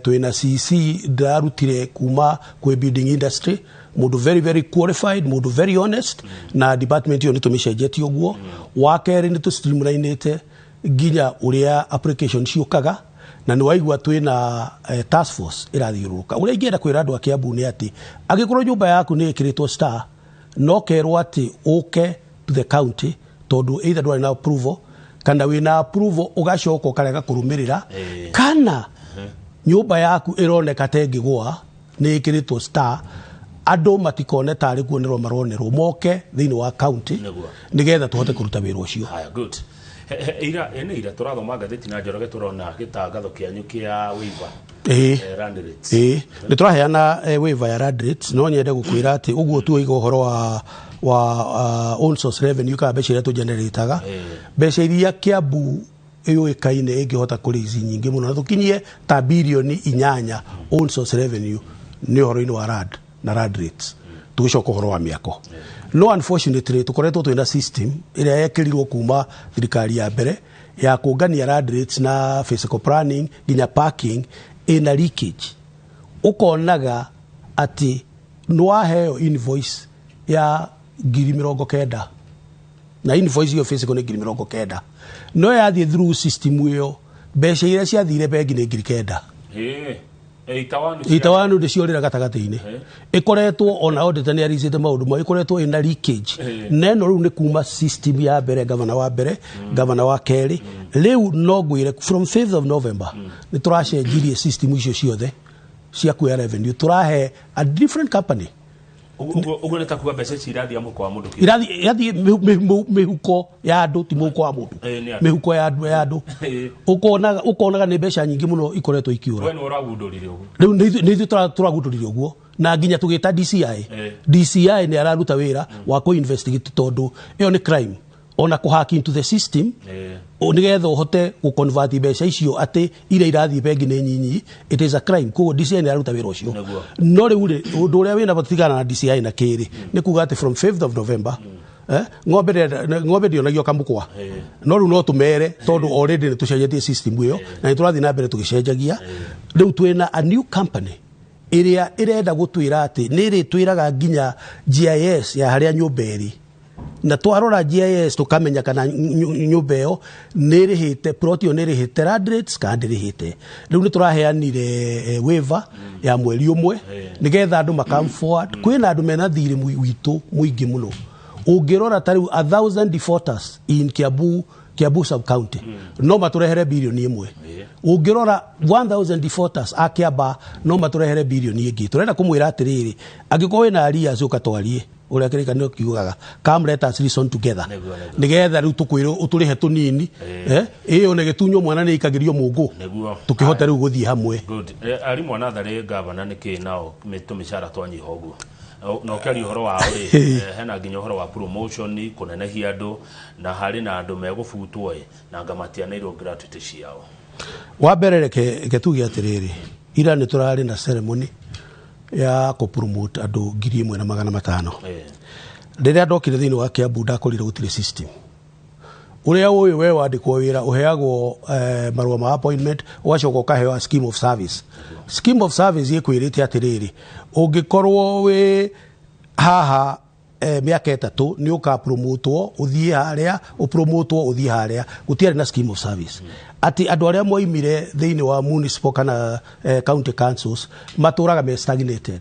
Twĩna CC ndĩrarutire kuma kwĩ building industry, mũndũ very very qualified, mũndũ very honest, na department ĩyo nĩ tũmĩcenjetie ũguo. Wa kerĩ, nĩ tũ streamlinĩte nginya ũrĩa application ciũkaga, na nĩ waigua twĩna task force ĩrathiũrũrũka. Ũrĩa ingĩenda kwĩra andũ a Kiambu nĩ atĩ angĩkorwo nyũmba yaku nĩ ĩkĩrĩtwo star, no kerwo atĩ ũke to the county, tondũ either ndwarĩ na approval kana wĩna approval ũgacoka ũkarega kũrũmĩrĩra, kana nyũmba yaku ĩroneka ta ĩngĩgũa, nĩ ĩkĩrĩtwo star, andũ matikone tarĩ kuonerwo maronerwo, moke thĩinĩ wa county nĩgetha tũhote kũruta wĩra ũcio. Haya, good. Ira ene ira tũrathoma ngathĩti na Njoroge, tũrona gĩtangatho kĩanyu kĩa waiver land rates. Ĩĩ, nĩ tũraheana waiver ya land rates. No nyende gũkwĩra atĩ ũguo tuoiga ũhoro wa own source revenue, kana mbeca iria tũgenerataga, mbeca iria Kiambu yũĩkaine ĩngĩhota kũraise nyingĩ mũno na tũkinyie ta birioni 8 own source revenue nĩ ũhoro-inĩ wa land na land rates, tũgĩcoka ũhoro wa mĩako. No unfortunately tũkoretwo twĩna system ĩrĩa yekĩrirwo kuma thirikari ya mbere ya kũngania land rates na physical planning nginya parking, ĩna leakage. Ũkonaga atĩ nĩ waheo invoice ya 90,000, na invoice ĩyo physical nĩ 90,000, no yathiĩ through system ĩyo, mbeca iria ciathire bengi nĩ 9,000. Itawanu. Itawanu ndĩciorĩra gatagatĩ-inĩ. Ĩkoretwo ona auditor nĩ aricĩte maũndũ mau, ĩkoretwo ĩna leakage. Na ĩno rĩu nĩ kuma system ya mbere, gavana wa mbere, gavana wa kerĩ. Rĩu no ngwĩre from 5th of November nĩ tũracenjirie system icio ciothe cia kuoya revenue, tũrahe a different company. Ũguo nĩ ta kuga mbeca ici irathiĩ mũhuko wa mũndũ kĩũmbe. Irathiĩ mĩhuko ya andũ, ti mũhuko wa mũndũ. Nĩ andũ. Mĩhuko ya andũ. Ũkonaga nĩ mbeca nyingĩ mũno ikoretwo ikiũra. We nĩ ũragundũrire ũguo? Rĩu nĩ ithuĩ tũragundũrire ũguo, na nginya tũgĩta DCI. DCI nĩ araruta wĩra wa kũ investigate, tondũ ĩyo nĩ crime ona kũ hack into the system nĩgetha ũhote gũ convert mbeca icio atĩ iria irathiĩ bengi nĩ nyinyi. It is a crime, koguo DCI nĩ araruta wĩra ũcio. No rĩu rĩ, ũndũ ũrĩa wĩna bata tigana na DCI na kĩrĩ nĩ kuga atĩ from 5th of November, ng'ombe ndĩonagio kamũkwa. No rĩu no tũmere, tondũ already nĩ tũcenjetie system ĩyo na nĩ tũrathiĩ na mbere tũgĩcenjagia. Rĩu twĩna a new company ĩrĩa ĩrenda gũtwĩra atĩ nĩ ĩrĩtwĩraga nginya GIS ya harĩa nyũmba ĩrĩ, na twarora GIS tũkamenya kana nyũmba ĩyo nĩ ĩrĩhĩte, plot ĩyo nĩ ĩrĩhĩte land rates kana ndĩrĩhĩte. Rĩu nĩ tũraheanire waiver ya mweri 1 nĩgetha andũ ma come forward. Kwĩna andũ mena thirĩ witũ mũingĩ mũno. Ũngĩrora ta rĩu 1,000 defaulters in Kiambu sub county no matũrehere birioni 1. Ũngĩrora 1000 defaulters a Kiambaa no matũrehere birioni ĩngĩ. Tũrenda kũmwĩra atĩrĩrĩ, angĩkorwo wĩna arrears, ũka twarie ũrĩa kĩrĩkanĩro kiugaga, "Come, let us reason together," nĩgetha rĩu tũkwĩre ũtũrĩhe tũnini. Ĩyo nĩ gĩtunywo mwana nĩ ikagĩrio mũngũ, tũkĩhote rĩu gũthiĩ hamwe. Good. Arimũ a natharĩ, gavana, nĩkĩ nao tũmĩcara twanyiha ũguo? Na ũkĩaria ũhoro wao rĩ, hena nginya ũhoro wa promotion, kũnenehia andũ, na harĩ na andũ megũbutwo ĩ na anga matianĩirwo gratuity ciao. Wa mbere, reke tuge atĩrĩrĩ, ira nĩ tũrarĩ na ceremony ya kũ promote andũ 1,500. Rĩrĩa ndokire thĩinĩ wa Kiambu, ndakorire gũtirĩ system. Ũrĩa ũyũ we wandĩkwo wĩra ũheagwo marũa ma appointment, ũgacoka ũkaheo a scheme of service. Scheme of service ĩkwĩrĩte atĩrĩrĩ, ũngĩkorwo wĩ haha mĩaka 3 nĩ ũkapromotwo ũthiĩ harĩa, ũpromotwo ũthiĩ harĩa. Gũtiarĩ na scheme of service atĩ andũ arĩa moimire thĩinĩ wa municipal kana county councils matũraga me stagnated.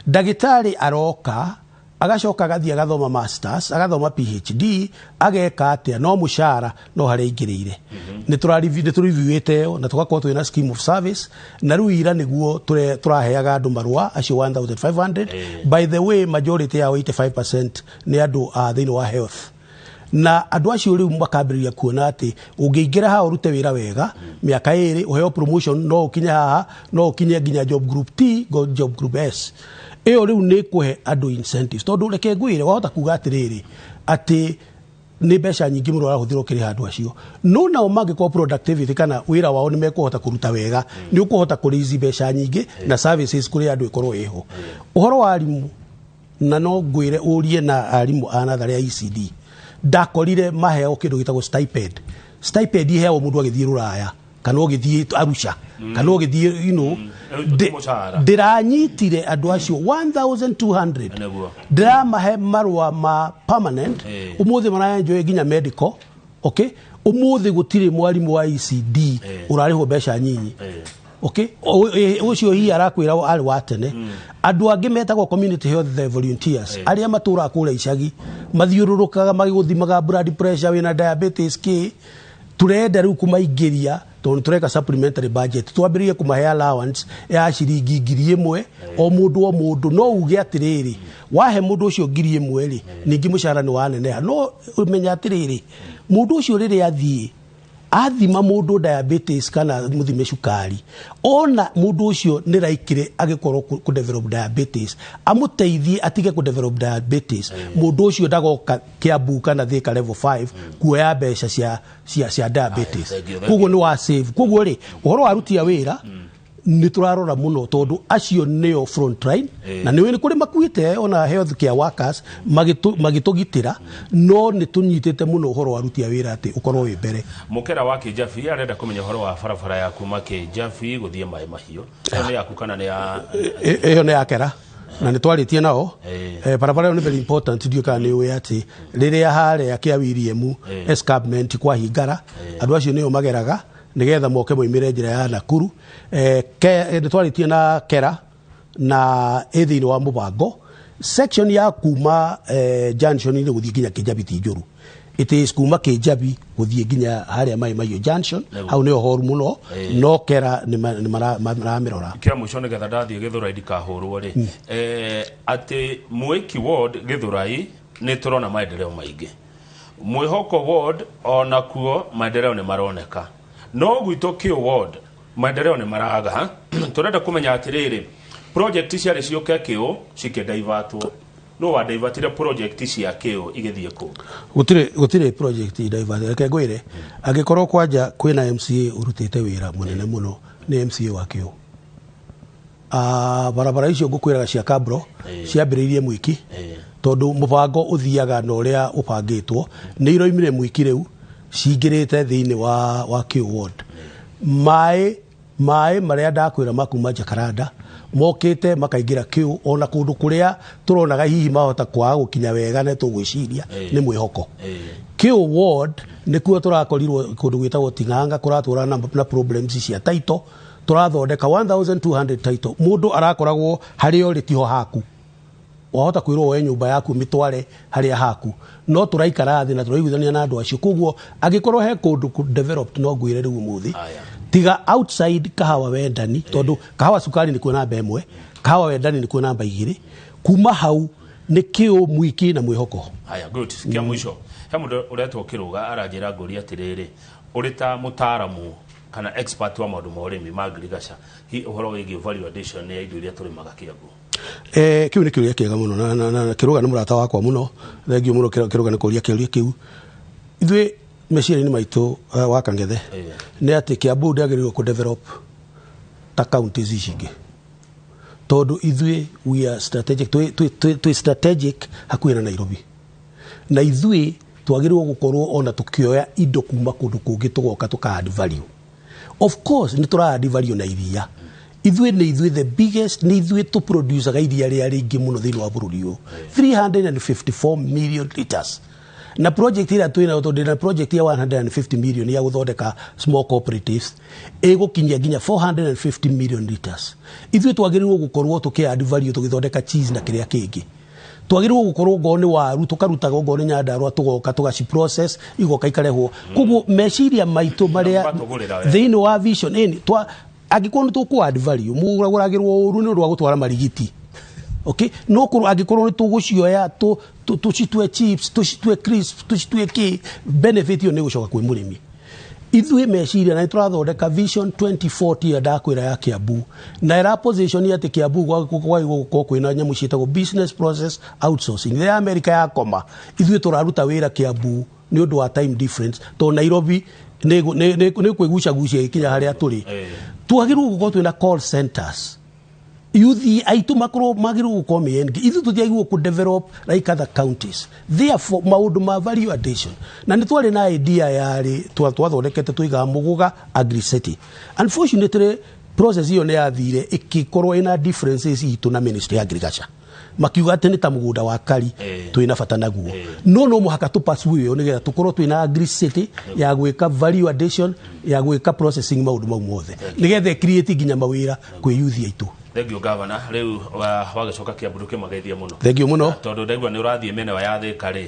Ndagĩtarĩ aroka agacoka agathiĩ agathoma masters, agathoma PhD, ageka atĩa, no mũcara no harĩa aingĩrĩire. Nĩ tũreviewĩte ĩyo na tũgakorwo twĩna scheme of service, na rĩu ira nĩguo tũraheaga andũ marũa acio 1500. By the way, majority yao, 85%, nĩ andũ a thĩinĩ wa health, na andũ acio rĩu makambĩrĩria kuona atĩ ũngĩingĩra haha ũrute wĩra wega mĩaka 2, ũheo promotion, no ũkinye haha, no ũkinye nginya job group T, go job group S. Ĩyo rĩu nĩ kũhe andũ incentives, tondũ reke ngwĩre, wahota kuga atĩrĩrĩ, atĩ nĩ mbeca nyingĩ mũno arahũthĩra ũkĩrĩha andũ acio, no nao mangĩkorwo productivity kana wĩra wao nĩ mekũhota kũruta wega, nĩ ũkũhota kũrĩizi mbeca nyingĩ na services kũrĩ andũ ĩkorwo ĩho. Ũhoro wa arimũ, na no ngwĩre ũrie na arimũ a natharĩ ya ECD, ndakorire maheo kĩndũ gĩtagwo stipend. Stipend iheagwo mũndũ agĩthiĩ rũraya kana ũgĩthiĩ Arusha kana ũgĩthiĩ Ti mũcara. Ndĩranyitire andũ acio 1200. Ndĩramahe marũa ma permanent. Ũmũthĩ maraenjoy nginya medical. Okay, ũmũthĩ gũtirĩ mwarimũ wa ECD ũrarĩhwo mbeca nyinyi. Okay, ũcio hihi arakwĩra arĩ wa tene. Andũ angĩ metagwo community health volunteers, arĩa matũraga kũrĩa icagi, mathiũrũrũkaga magĩgũthimaga blood pressure, wĩna diabetes kĩ, turenda rĩu kũmaingĩria tondũ tũreka supplementary budget, twambĩrĩrie kũmahe allowance ya ciringi 1000 o mũndũ o mũndũ. No uge atĩrĩrĩ, wahe mũndũ ũcio 1000 rĩ, ningĩ mũcara nĩ waneneha, no ũmenya atĩrĩrĩ, mũndũ ũcio rĩrĩa athiĩ athima mũndũ diabetes kana mũthime cukari, ona mũndũ ũcio nĩ raikire agĩkorwo kũ develop diabetes, amũteithie atige kũ develop diabetes, mũndũ ũcio ndagoka Kiambu kana Thika level 5 kuoya mbeca cia diabetes. Thank you, thank. Koguo nĩ wa save. Koguo rĩ, ũhoro wa aruti a wĩra nĩ tũrarora mũno, tondũ acio nĩo front line, na nĩ nĩ kũrĩ makuĩte ona health care workers magĩtũgitĩra, no nĩ tũnyitĩte mũno ũhoro wa aruti a wĩra atĩ ũkorwo wĩ mbere. Mũkera wa Kĩnjabi arenda kũmenya ũhoro wa barabara ya kuma Kĩnjabi gũthiĩ Maĩ Mahiũ. Ĩyo nĩ yaku kana nĩ ya? Ĩyo nĩ yakera na nĩ twarĩtie nao. Barabara ĩyo nĩ very important. Ndiũĩ kana nĩ ũĩ atĩ rĩrĩa harĩa kĩa William escarpment kwahingara, andũ acio nĩo mageraga nĩgetha moke moimĩre njĩra ya Nakuru. Nĩ twarĩtie na kera na ĩ thĩinĩ wa mũbango section ya kuma junction-inĩ gũthiĩ nginya Kĩnjabi ti njũru. It is kuma Kĩnjabi gũthiĩ nginya harĩa Maĩ Mahiũ junction. Hau nĩho horu mũno, no kera nĩ maramĩrora. Kĩa mũico, nĩgetha ndathiĩ Gĩthũrai ndikahũrwo rĩ, atĩ Mwĩki ward Gĩthũrai nĩ tũrona maendeleo maingĩ, Mwĩhoko ward onakuo maendeleo nĩ maroneka, no gwitũ Kĩũ ward maendeleo nĩ maraga. Tũrenda kũmenya atĩrĩrĩ, project ciarĩ ciũke Kĩũ cikĩdaivatwo, no wadaivatire project cia Kĩũ igĩthiĩ kũ? Gũtirĩ project divert. Reke ngwĩre, angĩkorwo kwanja kwĩna MCA ũrutĩte wĩra mũnene mũno, nĩ MCA wa Kĩũ. Barabara icio ngũkwĩraga cia Kabro ciambĩrĩirie Mwiki, tondũ mũbango ũthiaga na ũrĩa ũbangĩtwo. Nĩ iroimire Mwiki, rĩu cingĩrĩte thĩinĩ wa Kĩũ ward. Maĩ marĩa ndakwĩra makuma Jakaranda mokĩte makaingĩra Kĩũ, ona kũndũ kũrĩa tũronaga hihi mahota kwaga gũkinya wega na tũgwĩciria nĩ Mwĩhoko. Kĩũ ward nĩkuo tũrakorirwo kũndũ gwĩtagwo Ting'ang'a kũratũrana na problems cia title. Tũrathondeka 1200 title. Mũndũ arakoragwo harĩa ũrĩ tiho haku, wahota kwĩrwo woe nyũmba yaku mĩtware harĩa haku, no tũraikara thĩ na tũraiguithania na andũ acio. Koguo angĩkorwo he kũndũ developed, no ngwĩre rĩu ũmũthĩ, tiga outside Kahawa Wendani, tondũ Kahawa Cukari nĩkuo namba 1, Kahawa Wendani nĩkuo namba 2, kuma hau nĩ Kĩũ, Mwiki na Mwĩhoko. Haya, good. Kĩa mũico, he mũndũ ũretwo Kĩrũga aranjĩra ngũria atĩrĩrĩ, ũrĩ ta mũtaaramu kana expert wa maũndũ ma ũrĩmi ma ngirigaca, hi ũhoro wĩgiĩ value addition ya indo iria tũrĩmaga Kĩambu? Kĩu nĩ kĩũria kĩega mũno, na Kĩrũga nĩ mũrata wakwa mũno. Thengiũ mũno Kĩrũga nĩ kũria kĩũria kĩu. Ithuĩ meciria-inĩ maitũ, wa Kangethe, nĩ atĩ Kiambu ndĩagĩrĩirwo kũ develop ta counties ici ingĩ, tondũ ithuĩ we are strategic, twĩ strategic hakuhĩ na Nairobi, na ithuĩ twagĩrĩirwo gũkorwo ona tũkĩoya indo kuma kũndũ kũngĩ, tũgoka tũka add value. Of course nĩ tũra add value na iria. Ithuĩ nĩ ithuĩ the biggest, nĩ ithuĩ tũproducaga iria rĩa rĩingĩ mũno thĩinĩ wa bũrũri ũyũ, 354 million liters. Na project ĩrĩa twĩnayo, tondũ ndĩna project ya 150 million ya gũthondeka small cooperatives, ĩgũkinyia nginya 450 million liters. Ithuĩ twagĩrĩirwo gũkorwo tũkĩ add value, tũgĩthondeka cheese na kĩrĩa kĩngĩ. Twagĩrĩirwo gũkorwo ngorwo nĩ waru, tũkarutaga ngorwo nĩ Nyandarũa, tũgoka tũgaci process, igoka ikarehwo. Koguo meciria maitũ marĩa Mũgatũgũrĩra we. Thĩinĩ wa vision ĩni twa angĩkorwo nĩ tũkũ add value, mũgũragĩrwo ũru nĩ ũndũ wa gũtwara marigiti, okay? No korwo angĩkorwo nĩ tũgũcioya tũcitue chips, tũcitue crisps, tũcitue kĩ, benefit ĩyo nĩ gũcoka kwĩ mũrĩmi. Ithuĩ meciria na nĩ tũrathondeka Vision 2040 ĩyo ndakwĩra ya Kiambu, na ĩra position atĩ Kiambu gwagĩrĩirwo gũkorwo kwĩna nyamũ ciĩtagwo business process outsourcing. Rĩrĩa America yakoma, ithuĩ tũraruta wĩra Kiambu nĩ ũndũ wa time difference, tondũ Nairobi nĩ kwĩgucagucia ĩkinya harĩa tũrĩ. Twagĩrĩirwo gũkorwo twĩna call centers, youth aitũ makorwo magĩrĩirwo gũkorwo me engaged. Ithuĩ tũtiagĩrĩirwo kũ develop like other counties. Therefore maũndũ ma value addition, na nĩ twarĩ na idea yarĩ twathondekete, tũigaga Mũgũga Agri City. Unfortunately process ĩyo nĩ yathire ĩkĩkorwo ĩna differences itũ na Ministry ya Agriculture, makiuga atĩ nĩ ta mũgũnda wa kari twĩna bata naguo. No mũhaka tũ pursue ĩyo nĩgetha tũkorwo twĩna Agri City ya gwĩka value addition, ya gwĩka processing, maũndũ mau mothe, nĩgetha create nginya mawĩra kwĩ youth aitũ. Thank you, Governor. Rĩu wagĩcoka Kiambu ndũkĩmageithie mũno. Thank you mũno. Tondũ ndaigua nĩ ũrathiĩ mĩena ya Thĩka rĩ,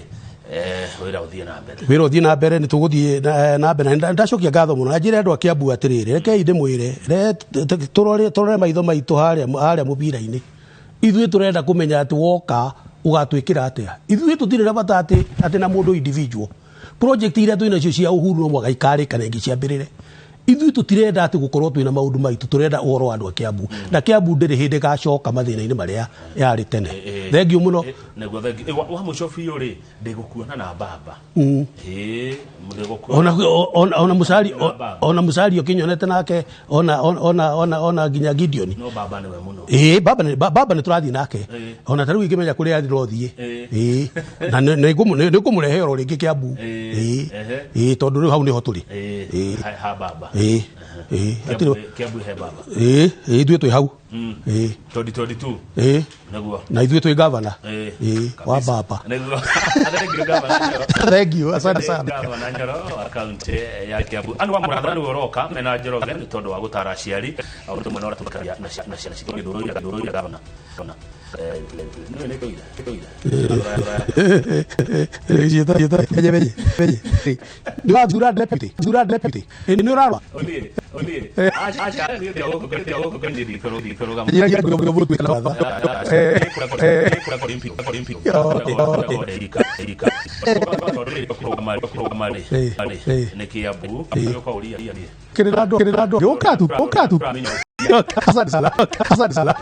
wĩra ũthiĩ na mbere. Wĩra ũthiĩ na mbere, nĩ tũgũthiĩ na mbere. Na ndacokia ngatho mũno na njĩre andũ a Kiambu atĩrĩrĩ, rekei ndĩmwĩre, tũrore maitho maitũ harĩa mũbira-inĩ. Ithuĩ tũrenda kũmenya atĩ woka ũgatwĩkĩra atĩa. Ithuĩ tũtirĩ na bata atĩ na mũndũ individual. Project iria twĩ nacio cia Uhuru no mũhaka ikarĩka na ingĩ ciambĩrĩre. Ithuĩ tũtirenda atĩ gũkorwo twĩna maũndũ maitũ, tũrenda ũhoro wa andũ a Kiambu, na Kiambu ndĩrĩ hĩndĩ ĩgacoka mathĩna-inĩ marĩa yarĩ tene. Thank you mũno. Nĩguo, thank you. Wa mũico biũ rĩ, ndĩgũkuona na baba. Ĩ, ndĩgũkuona. Ona Mucari. Na baba. Ona Mucari ũkĩnyonete nake, ona nginya Gideon. No baba nĩwe mũno. Ĩĩ, baba nĩ tũrathiĩ nake. Ona ta rĩu ingĩmenya kũrĩa ndĩrothiĩ. Ĩĩ, na nĩ ngũmũrehe oro rĩngĩ Kiambu. Ĩĩ. Ĩĩ, tondũ rĩu hau nĩho tũrĩ. Ĩĩ. Ha baba. Ĩĩ, hatirĩ. Kiambu he baba. Ĩĩ, ithuĩ twĩ hau. Ĩĩ. 2022. Ĩĩ. Nĩguo. Na ithuĩ twĩ gavana. Ĩĩ, wa baba. Nĩguo. Thank you, Governor Nyoro. Thank you, asante sana. Gavana Nyoro wa kaunti ya Kiambu. Andũ a Mũratha nĩwe ũroka mena Njoroge nĩ tondũ wa gũtara aciari o ũndũ ũmwe na ũrĩa tũkaria na ciana citũ gĩthurũ gavana. Nĩwe nĩ tũire. Nĩ deputy nĩ ũrarwa. Ũthiĩ, ũthiĩ. Aca, niĩ ndiagũkũ niĩ ndikũrũgama. Nĩ Kiambu. Kĩrĩra ũka tu. Asante sana, asante sana.